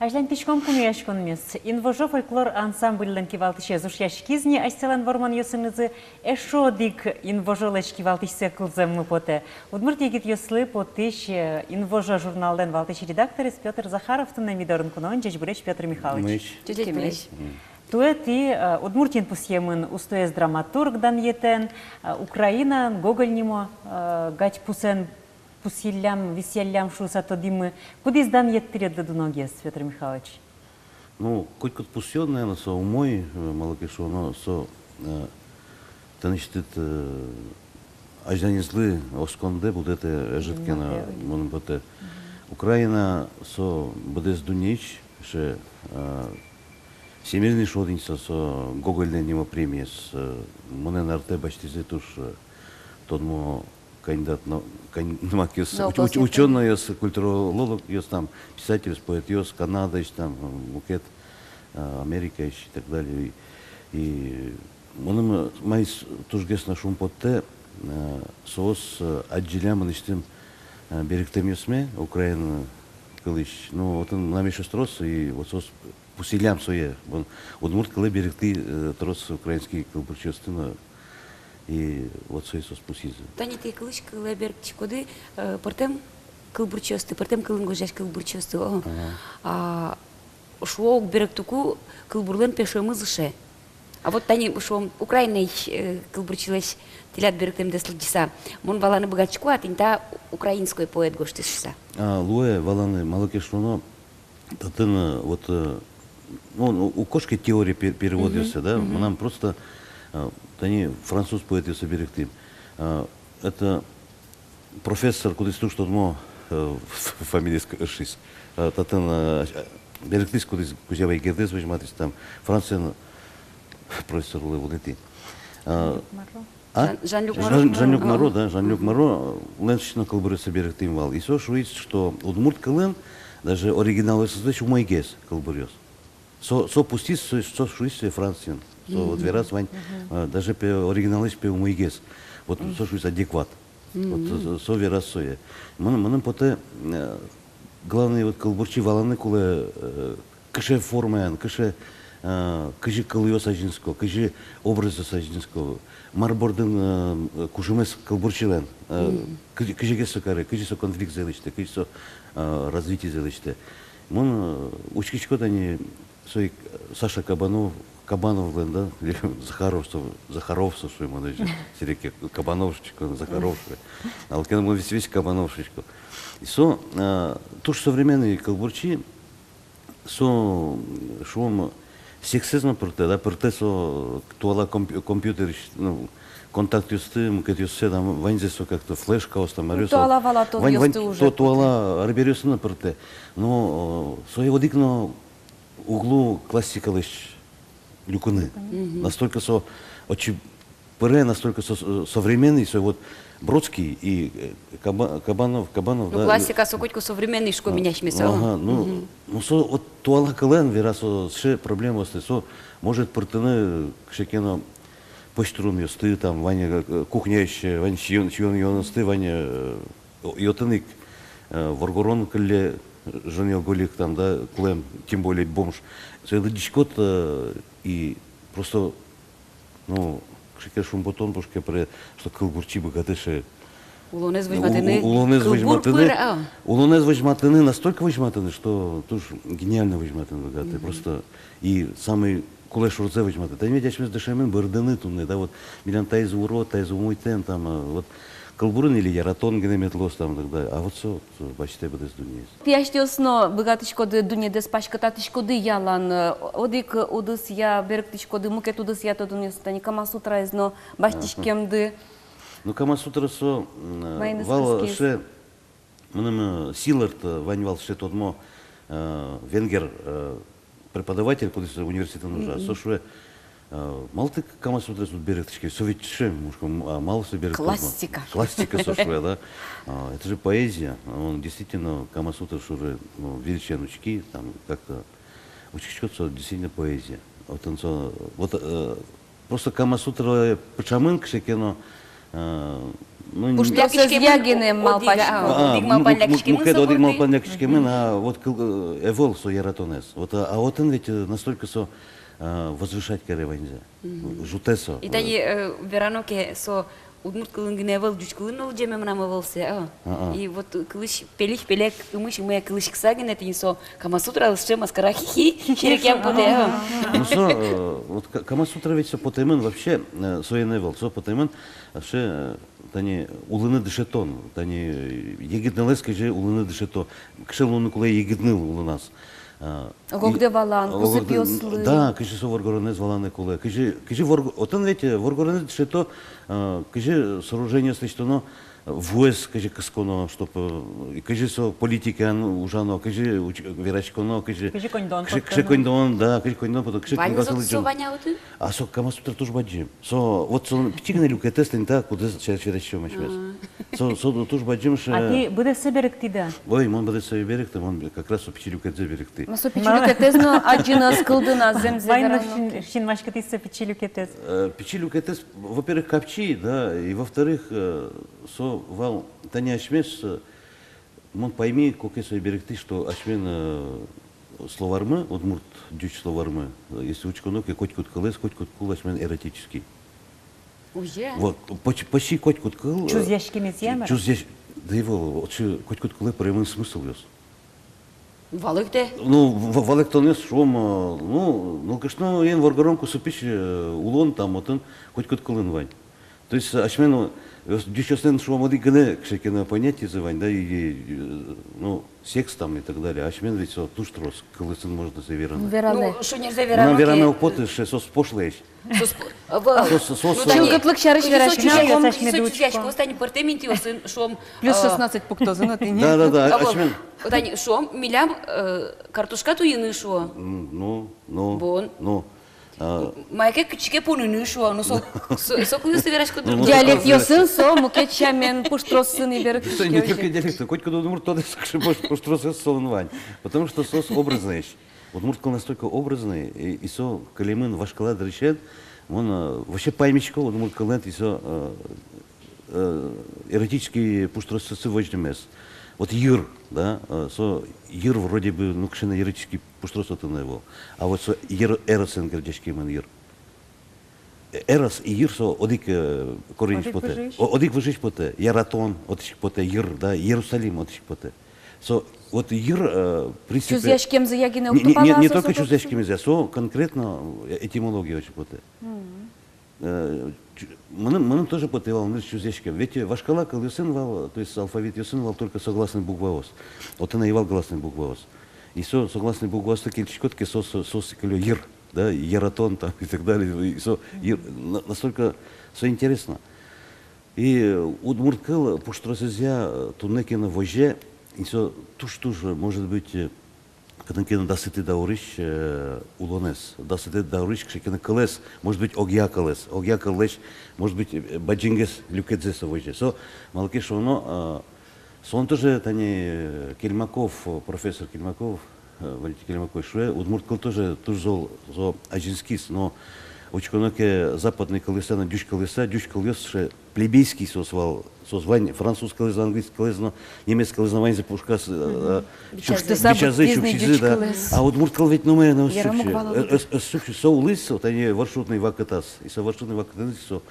Азьланьтӥськом кунояськонмес. «Инвожо» фольклор ансамбльлэн кивалтӥсез ушъяськиз ни асьсэлэн вормонъёсынызы. Эшшо одӥг «Инвожолэсь» кивалтӥсьсэ кылзэммы потэ. Удмурт егитъёслы потӥсь, э, «Инвожо» журналлэн валтӥсь редакторез Пётр Захаров туннэ ми дорын куноын. Ӟечбуресь, Пётр Михайлович. Ӟечбуресь. Ӟечбуресь. Туэ тӥ, э, Удмуртиын пусъемын устоез драматург данъетэн, э, Украинаын Гоголь нимо, э, гадьпусэн пусъиллям, висъяллям шуыса тодӥмы. Кудӥз данъет тӥледлы дуногес, Пётр Михайлович? Ну, котькуд пусъён, наверно, со умой, э, малы ке шуоно, со, э, тынэсьтыд, э, азьланезлы оскондэ будэтэ ӧжыт ке но, мыным потэ. Украина со быдэс дуннеысь сыӵе, э, всемирный шуод ини со, со Гогольлэн нимо премиез, э, монэн артэ басьтӥзы туж, э, тодмо кандидат нау-, кан-, науковикъёс, уч-, уч-, учёнойёс, культурологъёс, там, писательёс, поэтъёс Канадаысь, там, э, мукет, э, Америкаысь и так далее. И мыным, э, маиз тужгес но шумпоттэ, э, соос, э, адӟиллям мынэсьтым, э, берыктэмъёсме, Украина кылысь. Ну, отын мынам эшъёс трос, и вот соос пусйиллям сое. Мон удмурт кылэ берыктӥ, э, трос украинский кылбурчиосты но, и вот сое соос пусйизы. Тани тӥ кылысь кылэ берыктӥськоды, э, пӧртэм кылбурчиосты, пӧртэм кылын гожъясь кылбурчиосты, о. Ага. А, шуо ук, берыктыку кылбурлэн пешомыз ыше. А вот тани, шуом, украинаысь, э, кылбурчилэсь тӥляд берыктэмдэс лыдӟыса, мон валаны быгатӥсько-а, тӥни та украинской поэт гожтӥз шуыса? А, луэ валаны, малы ке шуоно, татын, э, вот, э, ну, ну, уг кошке теория пе-, переводъёсы, да? Мгм. Мынам просто, э, тани француз поэтъёсы берыктӥм. Э, это профессор, кудӥз туж тодмо, э, фамилиез ӧз шуы. Э, татын, э, берыктӥз, кудӥз Кузебай Гердез возьматӥз, там, Франциын профессор луэ, вунэтӥ. Э, Марро. А? Жан-, Жан-Люк Жан-, Марро. Жан-Люк Марро, да, Жан-Люк Марро, э, лэн сыӵе но кылбуръёссэ берыктӥм вал. И со шуиз, что удмурт кылын даже оригиналъёсызлэсь умойгес кылбуръёс. Со, со пусйиз, со, со шуиз сое Франциын. Со вот вераз вань, э, даже пе оригиналлэсь пе умойгес. Вот со шуиз адекват. Вот со, со, со вераз сое. Мыным, мыным потэ, э, главный вот кылбурчи валаны кулэ, э, кыӵе формаен, кыӵе, э, кызьы кылъёс азинско, кызьы образъёс азинско, мар бордын, э, кужымез кылбурчилэн, э, кызьы, кызьы ке со каре, кызьы со конфликтсэ лэсьтэ, кызьы со, э, развитиезэ лэсьтэ. Мон, э, учкисько тани, со ик Саша Кабанов, Кабановлэн, да, Захаров со, Захаров со шуэ, мон озьы, серекъя, Кабанов шуисько, Захаров шуэ. А вот ке но мон весь, весь Кабанов шуисько. И со, а, туж современный кылбурчи, со, м, шуом, секытэз но пыртэ, да, пыртэ со туала комп-, компьютерысь, ну, контактъёсты, мукетъёссэ, там, ваньзэ со как-то флешкаос, там, ну, аръёс, туала вала вань, вань, тулъёсты уже то-, туала арбериосы но пыртэ. Но, э, сое одӥг но уг лу классикалэсь люкыны. Мгм. Настолько со отчы пыре, настолько со, со-, современный, со вот Бродский и, э, Каба-, Кабанов, Кабанов, ну, да, классика, со котьку современный, шуиськом ини асьмеос. Ага, ну, ну, со вот туала кылын вера, со сыӵе проблемаосты, со может пыртыны кыӵе ке но пӧсьтурынъёсты, там, вань, э, кухняысь, э, вань сиён, сиён-юонъёсты, вань, э, и отын ик, э, воргорон кылле, э, жен-алкоголик там, да, кулэм, тем более бомж. Сое лыдӟиськод, э, и просто, ну, кыӵе ке шумпотон пушкы пыре, что кылбурчи быгатэ сыӵе улонэз возьматыны, у-, у-, улонэз кылбур возьматыны, пыр, а. Улонэз возьматыны, настолько возьматыны, что туж гениально возьматыны быгатэ. Мгм. Просто и самый кулэ шорзэ возьматэ. Тани ведь асьмеос дышемын бӧрдыны туннэ, да, вот милям таиз урод, таиз умойтэм, там, а, вот кылбурын или яратон гинэ мед луоз, там, и так далее. А вот со, вот, басьтэ быдэс дуннеез. Тӥ асьтэос но быгатӥськоды, дуннедэс паськытатӥськоды ялан, э, одӥг удысъя берыктӥськоды, мукет удысъя тодонъёс, тани Камасутраез но басьтӥськемды. Ага. Ну, Камасутра со, м, э, вал сыӵе, мыным, э, Силарт, э, вань вал сыӵе тодмо, э, венгер, э, преподаватель, кудӥз университетын ужа, со шуэ, э, малы тӥ Камасутраез уд берыктӥське, со ведь сыӵе, мон шуисько, а малы со берыктӥське? Классика. Классика, со шуэ, да. А, это же поэзия. Он действительно, Камасутра шуэ, ну, выльысен учки, там как-то учкиськод, со действительно поэзия. Вот он со, вот, э, просто Камасутра пыӵамын кыӵе ке но, э, ну, пуштросэзъя гинэ малпасько. А, одӥг малпан лякиськемын, мукет одӥг малпан лякиськемын, а вот кыл-, э, ӧвӧл со яратонэз. Вот, а, а отын ведь, э, настолько со, э, возвышать каре ваньзэ. Мгм. Ӝутэ со. И тани, э, верано ке, со удмурт кылын гинэ ӧвӧл, ӟуч кылын но лыдӟеме мынам ӧвӧл сое, а. А-а. И вот кылысь пельысь пеле, ымысь ымые кылӥськыса гинэ тӥни со Камасутра, сыӵе маскара, хи-хи, серекъям потэ, а. Ну, со, э, вот Ка-, Камасутра ведь со потэмын вообще, э, соин ӧвӧл, со потэмын вообще, э, тани улыны дышетон, тани, э, егит нылэз кызьы улыны дышето, кыӵе луыны кулэ егит ныл улоназ. А, огогдэ валан, ог-, кусыпъёслы. Да, кызьы со воргоронэз валаны кулэ, кызьы, кызьы ворг-, отын ведь, э, воргоронэз дышето, э, кызьы сооружениос лэсьтоно, э, вуэз кызьы кысконо, чтоб, э, кызьы со политикаын ужано, кызьы уч-, вераськоно, кызьы, кызьы коньдон, кызьы, кызьы коньдон, да, кызьы коньдон потоно, кызьы книгаосын лыдӟоно. Вань со, со вань-а отын? А со Камасутра туж бадӟым. Со, вот со пичи гинэ люкетэз тӥни та, кудӥз сейчас вераськом асьмеос. А. Со, со туж бадӟым сыӵе. А тӥ быдэссэ берыктӥды-а? Ой, мон быдэссэ берыкты, мон как раз со пичи люкетсэ берыктӥ. Ма, со пичи люкетэз но адӟыны ӧз кылды на, зэмзэ верано ке. Вань но син-, синмаськытӥз со пичи люкетэз. Э, пичи люкетэз, во-первых, капчи, да, и во-вторых, э, со вал тани асьмеос, э, Мон пайми, куке сое берыктӥ, что асьмелэн, э, словармы, удмурт-ӟуч словармы, э, если учконо ке, котькуд кылэз, котькуд кыл асьмелэн эротический. Уже? Вот, почти, почти котькуд кыл, э, чузъяськемезъя мар-а? Чузъясь-, да и вал, отчы котькуд кылэ пыремын смыслъёс. Валэктэ? Ну, в-, валэктонъёс, шуом, э, ну, ну, конечно, эн воргорон кусыпысь, э, улон там, отын, котькуд кылын вань. То есть, э, асьмелэн, э, ӟучъёслэн, шуом, одӥг гинэ кыӵе ке но понятиезы вань, да, и, и, э, ну, секс там и так далее. Асьмелэн ведь со туж трос, кылъёсын можно сое вераны. Вераны. Ну, шонерзэ вераны. Мынам вераме уг поты, ше, соос пошлоесь. Соос по-, а, в-, соос, соос, ну, тани, чылкытлык сярысь вераськыны, соос чузъясько, соос чузъясько, тани пӧртэм интыосын, шуом, плюс, а, шестнадцать пуктозы но тӥни. Да, да, да, а, асьмелэн. Тани, шуом, милям, э, картошка туйыны, шуо. М, ну, ну, бон, ну. А, мае ке кытчы ке поныны, шуо, ну, со, со, со кылъёсты вераськод. Ну, ну, диалектъёсын со мукет сямен пуштроссы но берыктӥське. Не только диалект, котькуд удмурт тодэ, кыӵе пуш-, пуштросэз солэн вань. Потому что соос образноесь. Удмурт кыл настолько образный, и, и со кылемын вашкала дырысен, мон, э, вообще паймисько удмурт кылын, и со, э, э, эротический пуштросэз возьмемез. Вот йыр, да, э, со йыр вроде бы, ну, кыӵе но эротический пуштрос отын ӧвӧл. А вот со йыр, эросэн герӟаськемын йыр. Э, эрос и йыр со одӥг, э, кореньысь потэ. Одӥг выжыысь. О-, одӥг выжыысь потэ. Яратон отысь потэ, йыр, да, Иерусалим отысь потэ. Со вот йыр, э, в принципе, чузъяськемзыя гинэ уг тупало, не, не, не только чузъяськемзыя, со конкретно, э, этимология отысь потэ. Мгм. Э, чу-, мыным, мыным тоже потэ вал, мыным чузъяськем. Ведь, э, вашкала кылъёсын вал, то есть алфавитъёсын вал только согласный букваос. Отын ӧй вал гласный букваос. И со согласный букваосты кельтӥськод ке, со, со, со сыкылё йыр, да, яратон там и так далее. И со йыр, на-, настолько со интересно. И, э, удмурт кыл пуштросэзъя, э, туннэ ке но возе, и со туж-туж, может быть, э, кытын ке но дасэтӥ даурысь, э, улонэз, дасэтӥ даурысь кыӵе ке но кылэз, может быть, огъя кылэз, огъя кыллэсь, может быть, э, бадӟымгес люкетсэ со возе. Со, малы ке шуоно, э, солэн тоже тани, э, Кельмаков, э, профессор Кельмаков, э, Валентин Кельмаков шуэ, удмурт кыл тоже туж зол, зол азинскиз, но учконо ке западный кылъёсты но, ӟуч кылъёсты, ӟуч кылъёс сыӵе плебейский соос вал, соос вань француз кылэз но, английский кылэз но, немец кылэз но, ваньзэ пушказ, э, э, сюк-, бичазы, сюксизы, да. А удмурт кыл ведь, ну, мае но ӧз сюксьы, э, ӧз, ӧз сюксьы, со улӥз, вот, тани, воршутный вакытаз, и со воршутный вакытаз со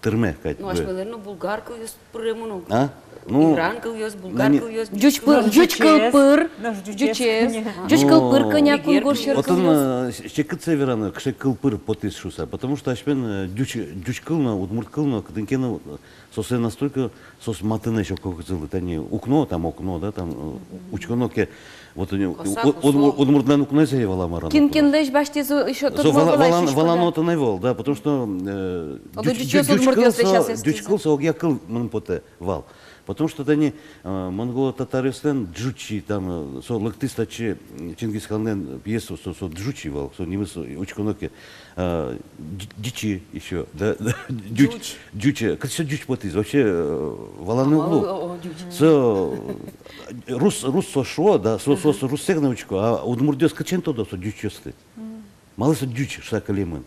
тырме кадь. Ну, асьмелэн но булгар кылъёс пыремын ук. А? Ну, иран кылъёс, булгар кылъёс. Ӟуч пыр, ӟуч кыл пыр, ӟучез. Ӟуч кыл пыр кӧня кунгож сьӧр кылъёс. Отын, э, секытсэ вераны, кыӵе кыл пыр потӥз шуыса. Потому что асьмелэн, э, ӟуч, ӟуч кыл но, удмурт кыл но, кытын ке но, э, соослэн настолько, соос матынэсь ог-огзылы, тани укно, там окно, да, там, э, учконо ке, вот у-, у-, удмуртлэн укноез ӧй вала мар-а. Кин кинлэсь басьтӥз, ещё со вала-, валан-, валано тон ӧй вал, да, потому что, э, ӟуч, ӟуч, ӟуч кыл со, ӟуч кыл со огъя кыл мыным потэ вал. Потому что тани, э, монголо-татаръёслэн ӝучи, там, э, со лыктӥз татчы, м, Чингисханлэн пьесаез, со, со ӝучи вал, со нимыз, э, учконо ке, э, ӟ-, ӟичи ещё, да, да, ӟуч, ӟуч, э, кытысь со ӟуч потӥз, вообще, э, валаны уг лу. Со, э, рус, рус со шуо, да, со, со, со руссэ гинэ учко, а удмуртъёс кытчы ке но тодо со ӟучъёсты. Малы со ӟуч шуыса кылемын.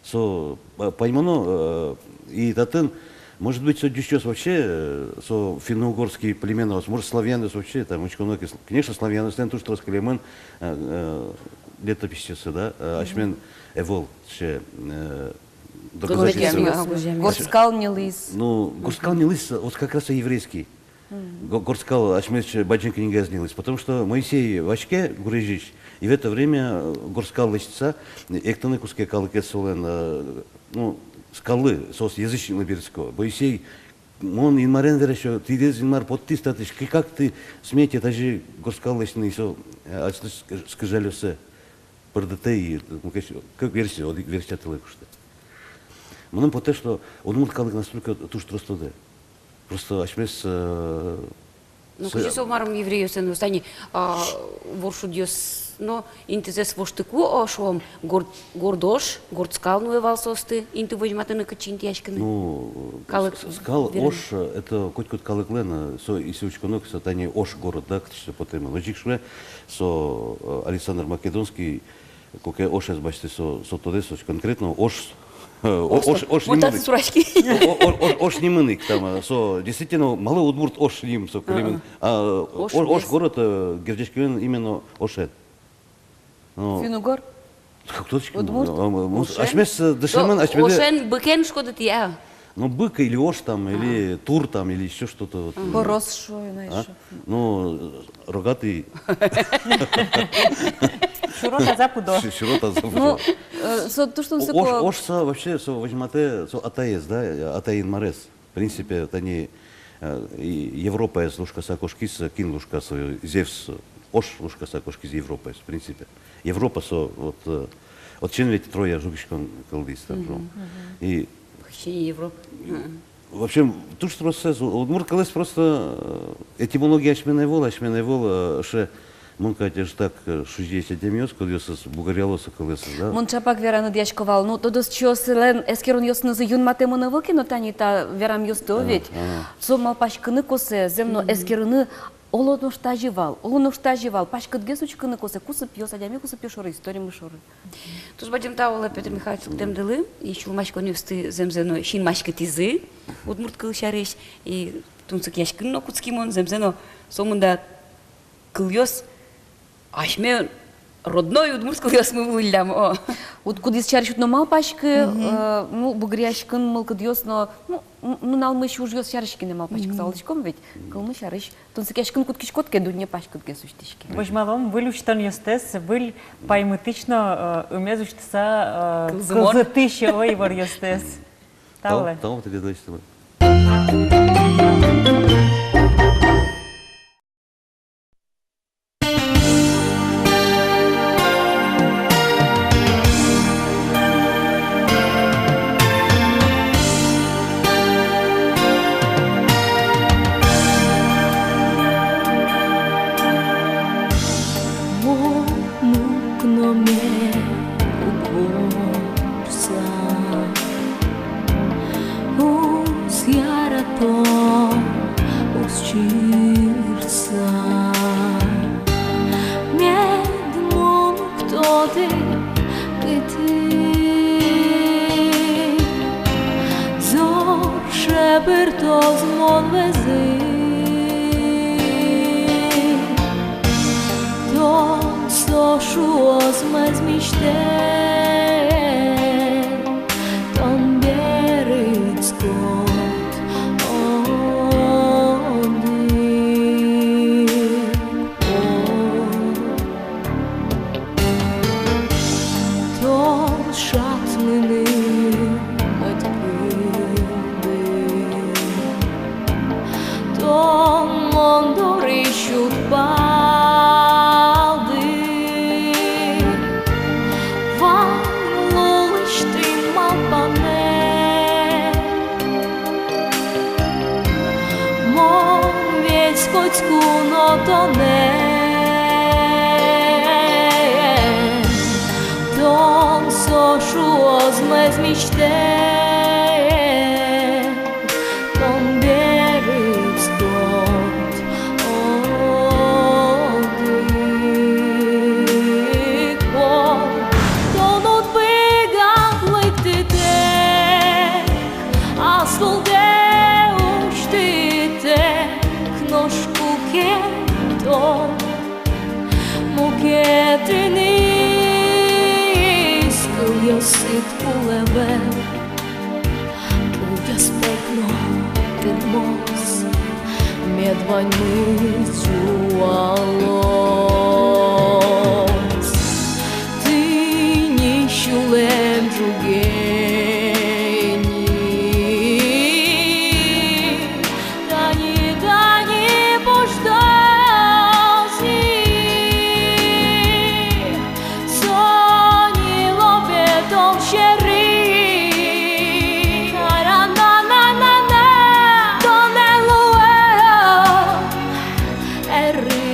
Со, э, паймоно, э, и татын, может быть, со ӟучъёс вообще, э, со финно-угорский племенаос, может, славянъёс вообще, там, учконо ке, конечно, славянъёслэн туж трос кылемын, э, э, летописьёссы, да, э, асьмелэн ӧвӧл сыӵе, э, доказательство. Горскал ньылӥз. Ну, горскал ньылӥз, вот как раз и еврейский. Го-, горскал асьмелэсь бадӟым книгаез ньылӥз, потому что Моисей ваське гурезьысь, и в это время, э, горскал лэсьтыса, эктыны кутске калыкез солэн, э, ну, скаллы, соос язычниклы берытско. Моисей, мон Инмарен верасько, тӥледыз Инмар поттӥз татысь, ки-, как ты смеете тазьы горскал лэсьтыны, и со, э, аслэсьтыз скрижальёссэ пырдытэ и, э, мукет, кык версия, одӥг версия тылэ куштэ. Мыным потэ, что удмурт калык настолько туж трос тодэ. Просто асьмес, э, ну, кызьы со, марым, еврейёслэн, вот тани, а, воршудъёс но интызэс воштыку, о, шуом, горд, горд ож, горд скал нуэ вал соосты инты возьматыны, кытчы интыяськыны. Ну, калык с-, скал вераны. Ож, э, это котькуд калыклэн, э, со, если учконо ке, со тани ож город, да, кытысь со потэмын. Озьы ик шуэ, со, э, Александр Македонский, куке ожез басьтэ, со, со тодэ, со конкретно ож, Э, о-, ош, ош нимын ик. О-, о-, ош, ош нимын ик там, э, со, действительно, малы удмурт ош ним, со, кылемын. А, ош, ош город, э, герӟаськемын именно ошен. Ну, финн-угор? Кто-то удмурт? А, м, м, ошен? Асьмес, э, дышемын, асьмес. Ошен быкен шкодытъя. Ну, бык или ош там, или тур там, или ещё что-то вот. Порос шуо на ещё. Ну, э, рогатый. Сюро таза пудо. Сю-, сюро таза пудо. Ну, э, со туж тунсыко. Ош, ош со вообще, со возьматэ, со атаез, да, э, атай-инмарез. В принципе, тани, э, и Европаез лушкаса кошкиз, э, кин лушкаса, э, Зевс, э, ош лушкаса кошкиз Европаез, в принципе. Европа со, вот, э, отчын ведь Троя жугиськон кылдӥз там, ну. И Похищение Европы. В общем, туж тросэз, у-, удмурт кылэз просто, э, этимология асьмелэн ӧвӧл, асьмелэн ӧвӧл, э, ше, мон кадь ӧжытак, э, шузиесь адямиос, кудъёсыз бугыръяло со кылэз, да? Мон чапак вераны дыръясько вал, ну, тодосчиослэн эскеронъёсынызы юнматэмын ӧвӧл ке но, тани та верамъёсты ведь. Ага. Со малпаськыны косэ, зэм но, эскерыны, оло нош тазьы вал, оло нош тазьы вал, паськытгес учкыны косэ кусыпъёс, адями кусыпъёс шоры, историмы шоры. Туж бадӟым тау луэ, Пётр Михайлович, лыктэмдылы, и сюлмаськонъёсты зэмзэ но синмаськытӥзы удмурт кыл сярысь, и тунсыкъяськыны но кутски мон, зэмзэ но, сомында кылъёс асьме родной удмурт кылъёсмы вылӥллям, о. Уд кудӥз сярысь уд но малпаськы, э, ну, бугыръяськон мылкыдъёс но, ну, н-, нуналмысь ужъёс сярысь гинэ малпаськыса улӥськом ведь, кылмы сярысь. Тунсыкъяськыны кутскиськод ке, дунне паськытгес усьтӥське. Возьмалом выль усьтонъёстэс, выль паймытӥсь но, э, ымез усьтыса, э, кылзытӥсь, ой, иворъёстэс. Тау, тау тӥледлы. Мон укно мед уг ворса, уз яратон уз чырса. Мед мон уг тодӥ, кытын зор шебертоз мон вӧзы. Тон со шуоз мӧзмисьтэ, тон берытскод одӥг пол. Тон шат мыным мед кылды, тон мон дорысь уд палды. Вань лулысьтым малпанэ мон весь котьку но тонэ. Тон со шуоз мӧзмисьтэ, тон берытскод одӥг пол. Тон уд быгаты лыктытэк, ас лулдэ усьтытэк, нош куке тон мукетыныз кылъёсыд кулэ ӧвӧл. Кылъёс пӧртэм но тырмоз, мед ваньмыз ӝуалоз. Тӥни сюлэм ӝуге ини. Тани, тани пождёз ини. Со ни лобе тон сьӧры. Ара-на-на-на-на, тонэ луэ эры.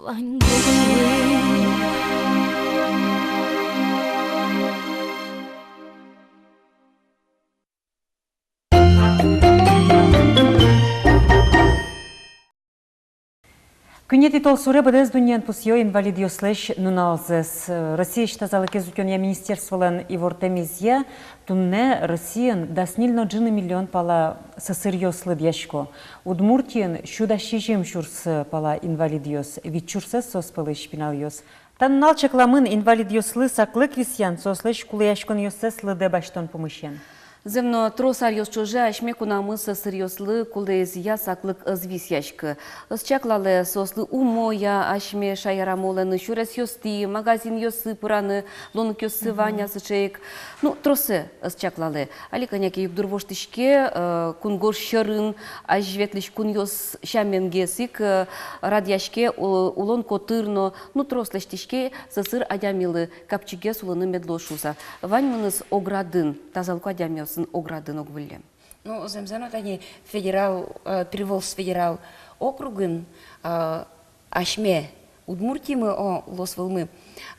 Вань гуртын. Куинетӥ толсуре быдэс дуннеын пусъё инвалидъёслэсь нуналзэс. Россиысь тазалыкез утёнъя министерстволэн ивортэмезъя, туннэ Россиын дас ньыль но ӝыны миллион пала сӧсыръёс лыдъясько. Удмуртиын сю дас сизьым сюрс пала инвалидъёс, вить сюрсэз соос пӧлысь пиналъёс. Та нунал чакламын инвалидъёслы саклык висъян, соослэсь кулэяськонъёссэс лыдэ басьтон пумысен. Зэм но, трос аръёс ӵоже асьме кунамы сӧсыръёслы кулэезъя саклык ӧз висъяськы. Ӧз чаклалэ соослы умой-а асьме шаерамы улыны, сюресъёстӥ, магазинъёсы пыраны, луонлыкъёссы вань-а сыӵе ик. Ну, тросэ ӧз чаклалэ. Али кӧня ке югдур воштӥське, э, кунгож сьӧрын азьветлӥсь кунъёс сяменгес ик, э, радъяське у-, улон котыр но, ну, трос лэсьтӥське сӧсыр адямилы капчигес улыны мед луоз шуыса. Ваньмыныз оградын, тазалыко адямиосын оградын ог выллем. Ну, зэмзэ но, тани федерал, э, Приволжск федерал округын, э, асьме Удмуртимы, о, улосвылмы,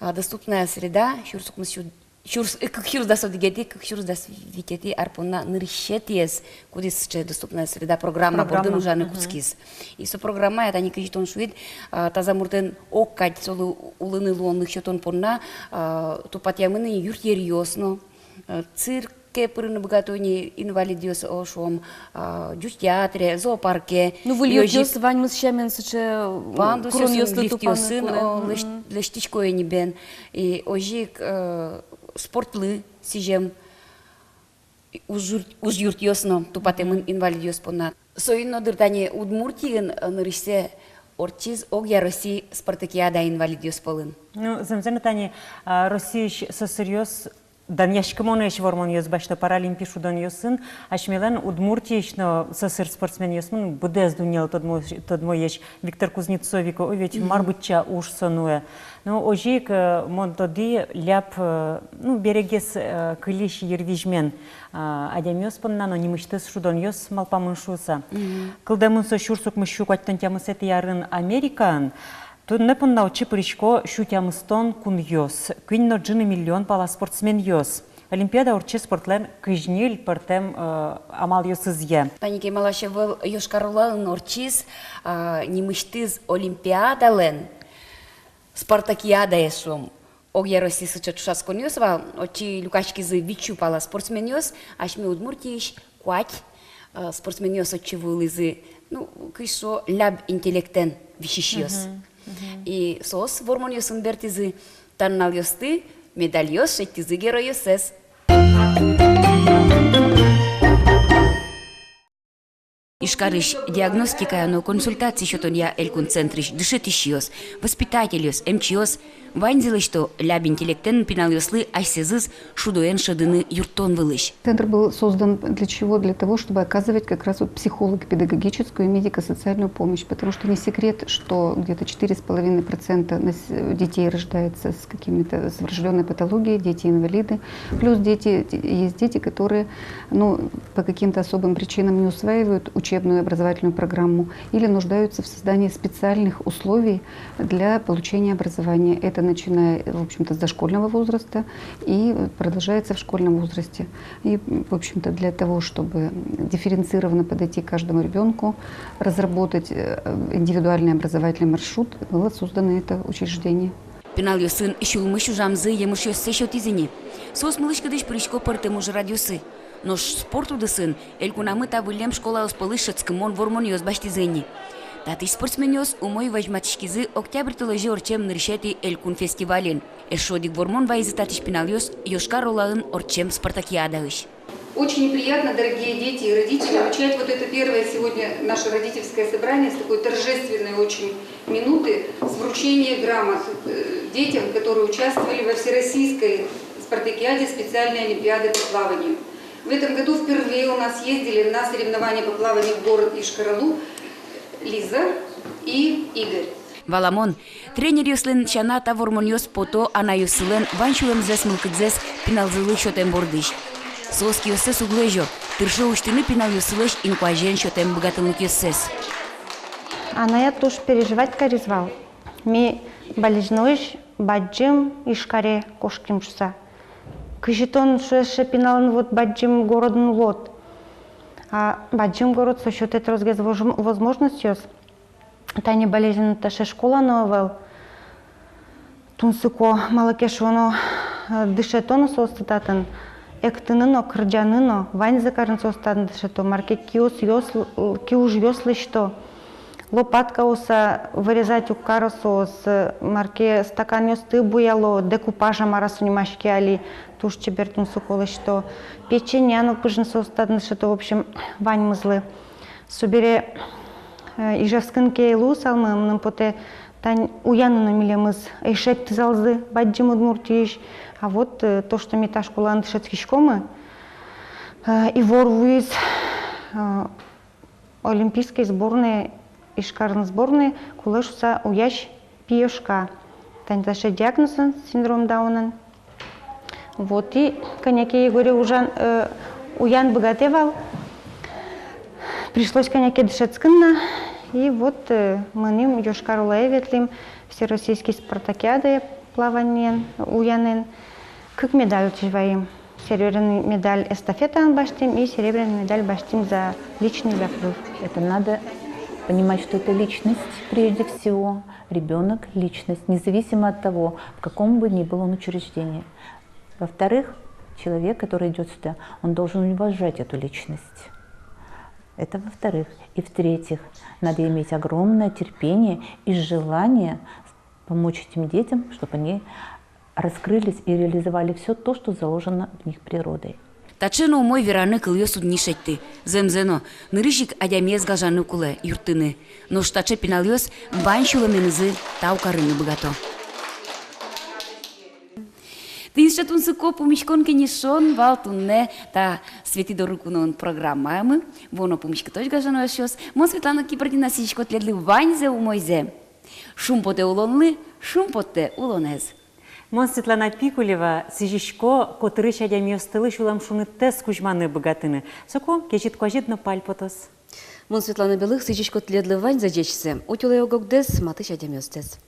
э, «Доступная среда», сюрс укмыс сю-, сюрс, э, кык сюрс дас одӥгетӥ, кык сюрс дас витетӥ ар понна нырысетӥез, кудӥз сыӵе «Доступная среда» программа бордын ужаны кутскиз. И со программая, тани кызьы тон шуид, а, таза муртэн ог кадь солы улыны луонлык сётон понна, а, тупатъямын ини юртъеръёс но, а, цирке пырыны быгато ини инвалидъёс, о, шуом, а, ӟуч театре, зоопарке. Ну, выль юртъёс ваньмыз сямен сыӵе, э, пандусъёсын, куронъёслы тупаны кулэ. Лифтъёсын, о, лэсь-, лэсьтӥсько ини бен. И озьы ик, э, спортлы сӥзем ужъюрт-, ужъюртъёс но тупатэмын инвалидъёс понна. Соин но дыр тани Удмуртиын, э, нырысьсэ ортчиз огъя Россиысь спартакиада инвалидъёс пӧлын. Ну, зэмзэ но, тани, а, Россиысь сӧсыръёс данъяськымонэсь вормонъёс басьто Паралимпи шудонъёсын. Асьмелэн Удмуртиысь но сӧсыр спортсменъёсмы быдэс дуннелы тодмо-, тодмоесь. Виктор Кузнецов ик, о, ведь мар быдӟа уж со нуэ. Ну, озьы ик, э, мон тодӥ, ляб, э, ну, берегес, э, кылись йырвизьмен, а, адямиос понна но нимысьтыз шудонъёс малпамын шуыса. Кылдэмын со сюрс укмыссю куатьтон тямысэтӥ арын Америкаын. Туннэ понна отчы пырисько сю тямыстон кунъёс, куинь но ӝыны миллион пала спортсменъёс. Олимпиада ортче спортлэн кызь ньыль пӧртэм, э, амалъёсызъя. Тани кемалась ӧвӧл Йошкар-Олаын ортчиз, а, нимысьтыз Олимпиадалэн спартакиадаез, шуом. Огъя Россиысь сыӵе ӵошатсконъёс вал, отчы люкаськизы витьсю пала спортсменъёс, асьме Удмуртиысь куать, э, спортсменъёс отчы вуылӥзы, ну, кызьы шуо, ляб интеллектэн висисьёс. И соос вормонъёсын бертӥзы, та нуналъёсты медальёс шедьтӥзы геройёссэс. Ижкарысь диагностикая но консультаци сётонъя элькун центрысь дышетӥсьёс, воспитательёс, эмчиос — ваньзы лэсьто ляб интеллектэн пиналъёслы асьсэзыз шудоен шӧдыны юрттон вылысь. Центр был создан для чего? Для того, чтобы оказывать как раз вот психолого-педагогическую и медико-социальную помощь, потому что не секрет, что где-то четыре с половиной процента нас-, детей рождается с какими-то, с врождённой патологией, дети-инвалиды. Плюс дети, есть дети, которые, ну, по каким-то особым причинам не усваивают учебную и образовательную программу или нуждаются в создании специальных условий для получения образования. Это начиная, в общем-то, с дошкольного возраста и продолжается в школьном возрасте. И, в общем-то, для того, чтобы дифференцированно подойти к каждому ребёнку, разработать, э, индивидуальный образовательный маршрут, было создано это учреждение. Пиналъёсын сюлмысь ужамзы емышъёссэ сётӥз ини. Соос мылысь-кыдысь пырисько пӧртэм ужрадъёсы. Нош спорт удысын элькунамы та выллем школаос пӧлысь шӧдскымон вормонъёс басьтӥзы ини. Татысь спортсменъёс умой возьматӥськизы октябрь толэзе ортчем нырысетӥ элькун фестивальын. Эшшо одӥг вормон вайизы татысь пиналъёс Йошкар-Олаын ортчем спартакиадаысь. Очень приятно, дорогие дети и родители, начать вот это первое сегодня наше родительское собрание с такой торжественной очень минуты, с вручения грамот, э, детям, которые участвовали во Всероссийской спартакиаде специальной олимпиады по плаванию. В этом году впервые у нас ездили на соревнования по плаванию в город Йошкар-Олу Лиза и Игорь. Валамон, тренеръёслэн сяна, та вормонъёс пото анайёссылэн вань сюлэмзэс, мылкыдзэс пиналзылы сётэм бордысь. Соос киоссэс уг лэзё, тыршо усьтыны пиналъёсылэсь инкуазен сётэм быгатонлыкъёссэс. Анаят туж переживать кариз вал. Ми Балезиноысь бадӟым Ижкаре кошким шуса. Кызьы тон, шуэ, эшшо пиналын вот бадӟым городын улод? А бадӟым город — со сётэ тросгес вож-, возможностьёс. Тани Балезино таӵе школа но ӧвӧл. Тунсыко, малы ке шуоно, э, дышето но соосты татын эктыны но, кырӟаны но, ваньзэ карыны соосты татын дышето, мар ке киосъёс, э, киужъёс лэсьто. Лопаткаоса вырезать уг каро соос, э, мар ке стаканъёсты буяло, декупаж-а, мар-а со нимаське али, туж чебер, тунсыко лэсьто. Печенья но пыжыны соосты татын дышето, в общем, ваньмызлы. Собере, э, Ижевскын ке луысалмы, мыным потэ, тань уяны но милемыз ӧй шедьтысалзы бадӟым Удмуртиысь. А вот, э, то, что ми та школаын дышетскиськомы, э, ивор вуиз, э, олимпийской сборной, Ижкарын сборной кулэ шуса уясь пиёшка. Тань таӵе диагнозын, синдром Даунын. Вот, и кӧня ке егоре ужан, э, уян быгатэ вал. Пришлось кӧня ке дышетскыны на. И вот, э, мыним Йошкар-Олае ветлӥм всероссийской спартакиадае плаваниен, уянэн. Кык медаль отысь ваим. Серебряный медаль эстафетаын басьтӥм и серебряный медаль басьтӥм за личный заплыв. Это надо понимать, что это личность прежде всего. Ребёнок — личность, независимо от того, в каком бы ни был он учреждении. Во-вторых, человек, который идёт сюда, он должен уважать эту личность. Это во-вторых. И в-третьих, надо иметь огромное терпение и желание помочь этим детям, чтобы они раскрылись и реализовали всё то, что заложено в них природой. Таӵе но умой вераны кылъёс уд ни шедьты. Зэмзэ но, нырысь ик адямиез гажаны кулэ, юрттыны. Нош таӵе пиналъёс вань сюлэменызы тау карыны быгато. Тӥни сыӵе тунсыко пумиськон-кенешон вал туннэ та «Светӥ доры куноын» программамы. Вуоно но пумиськытозь, гажано эшъёс. Мон, Светлана Кибардина, сӥзисько тӥледлы ваньзэ умойзэ. Шумпотэ улонлы шумпоттэ улонэз. Мон, Светлана Пикулева, сӥзисько котырысь адямиостылы сюлэм шуныттэс кузьманы быгатыны. Соку кезьыт куазед но пальпотоз. Мон, Светлана Белых, сӥзисько тӥледлы ваньзэ ӟечсэ, утёлэ ог-огдэс, матысь адямиостэс.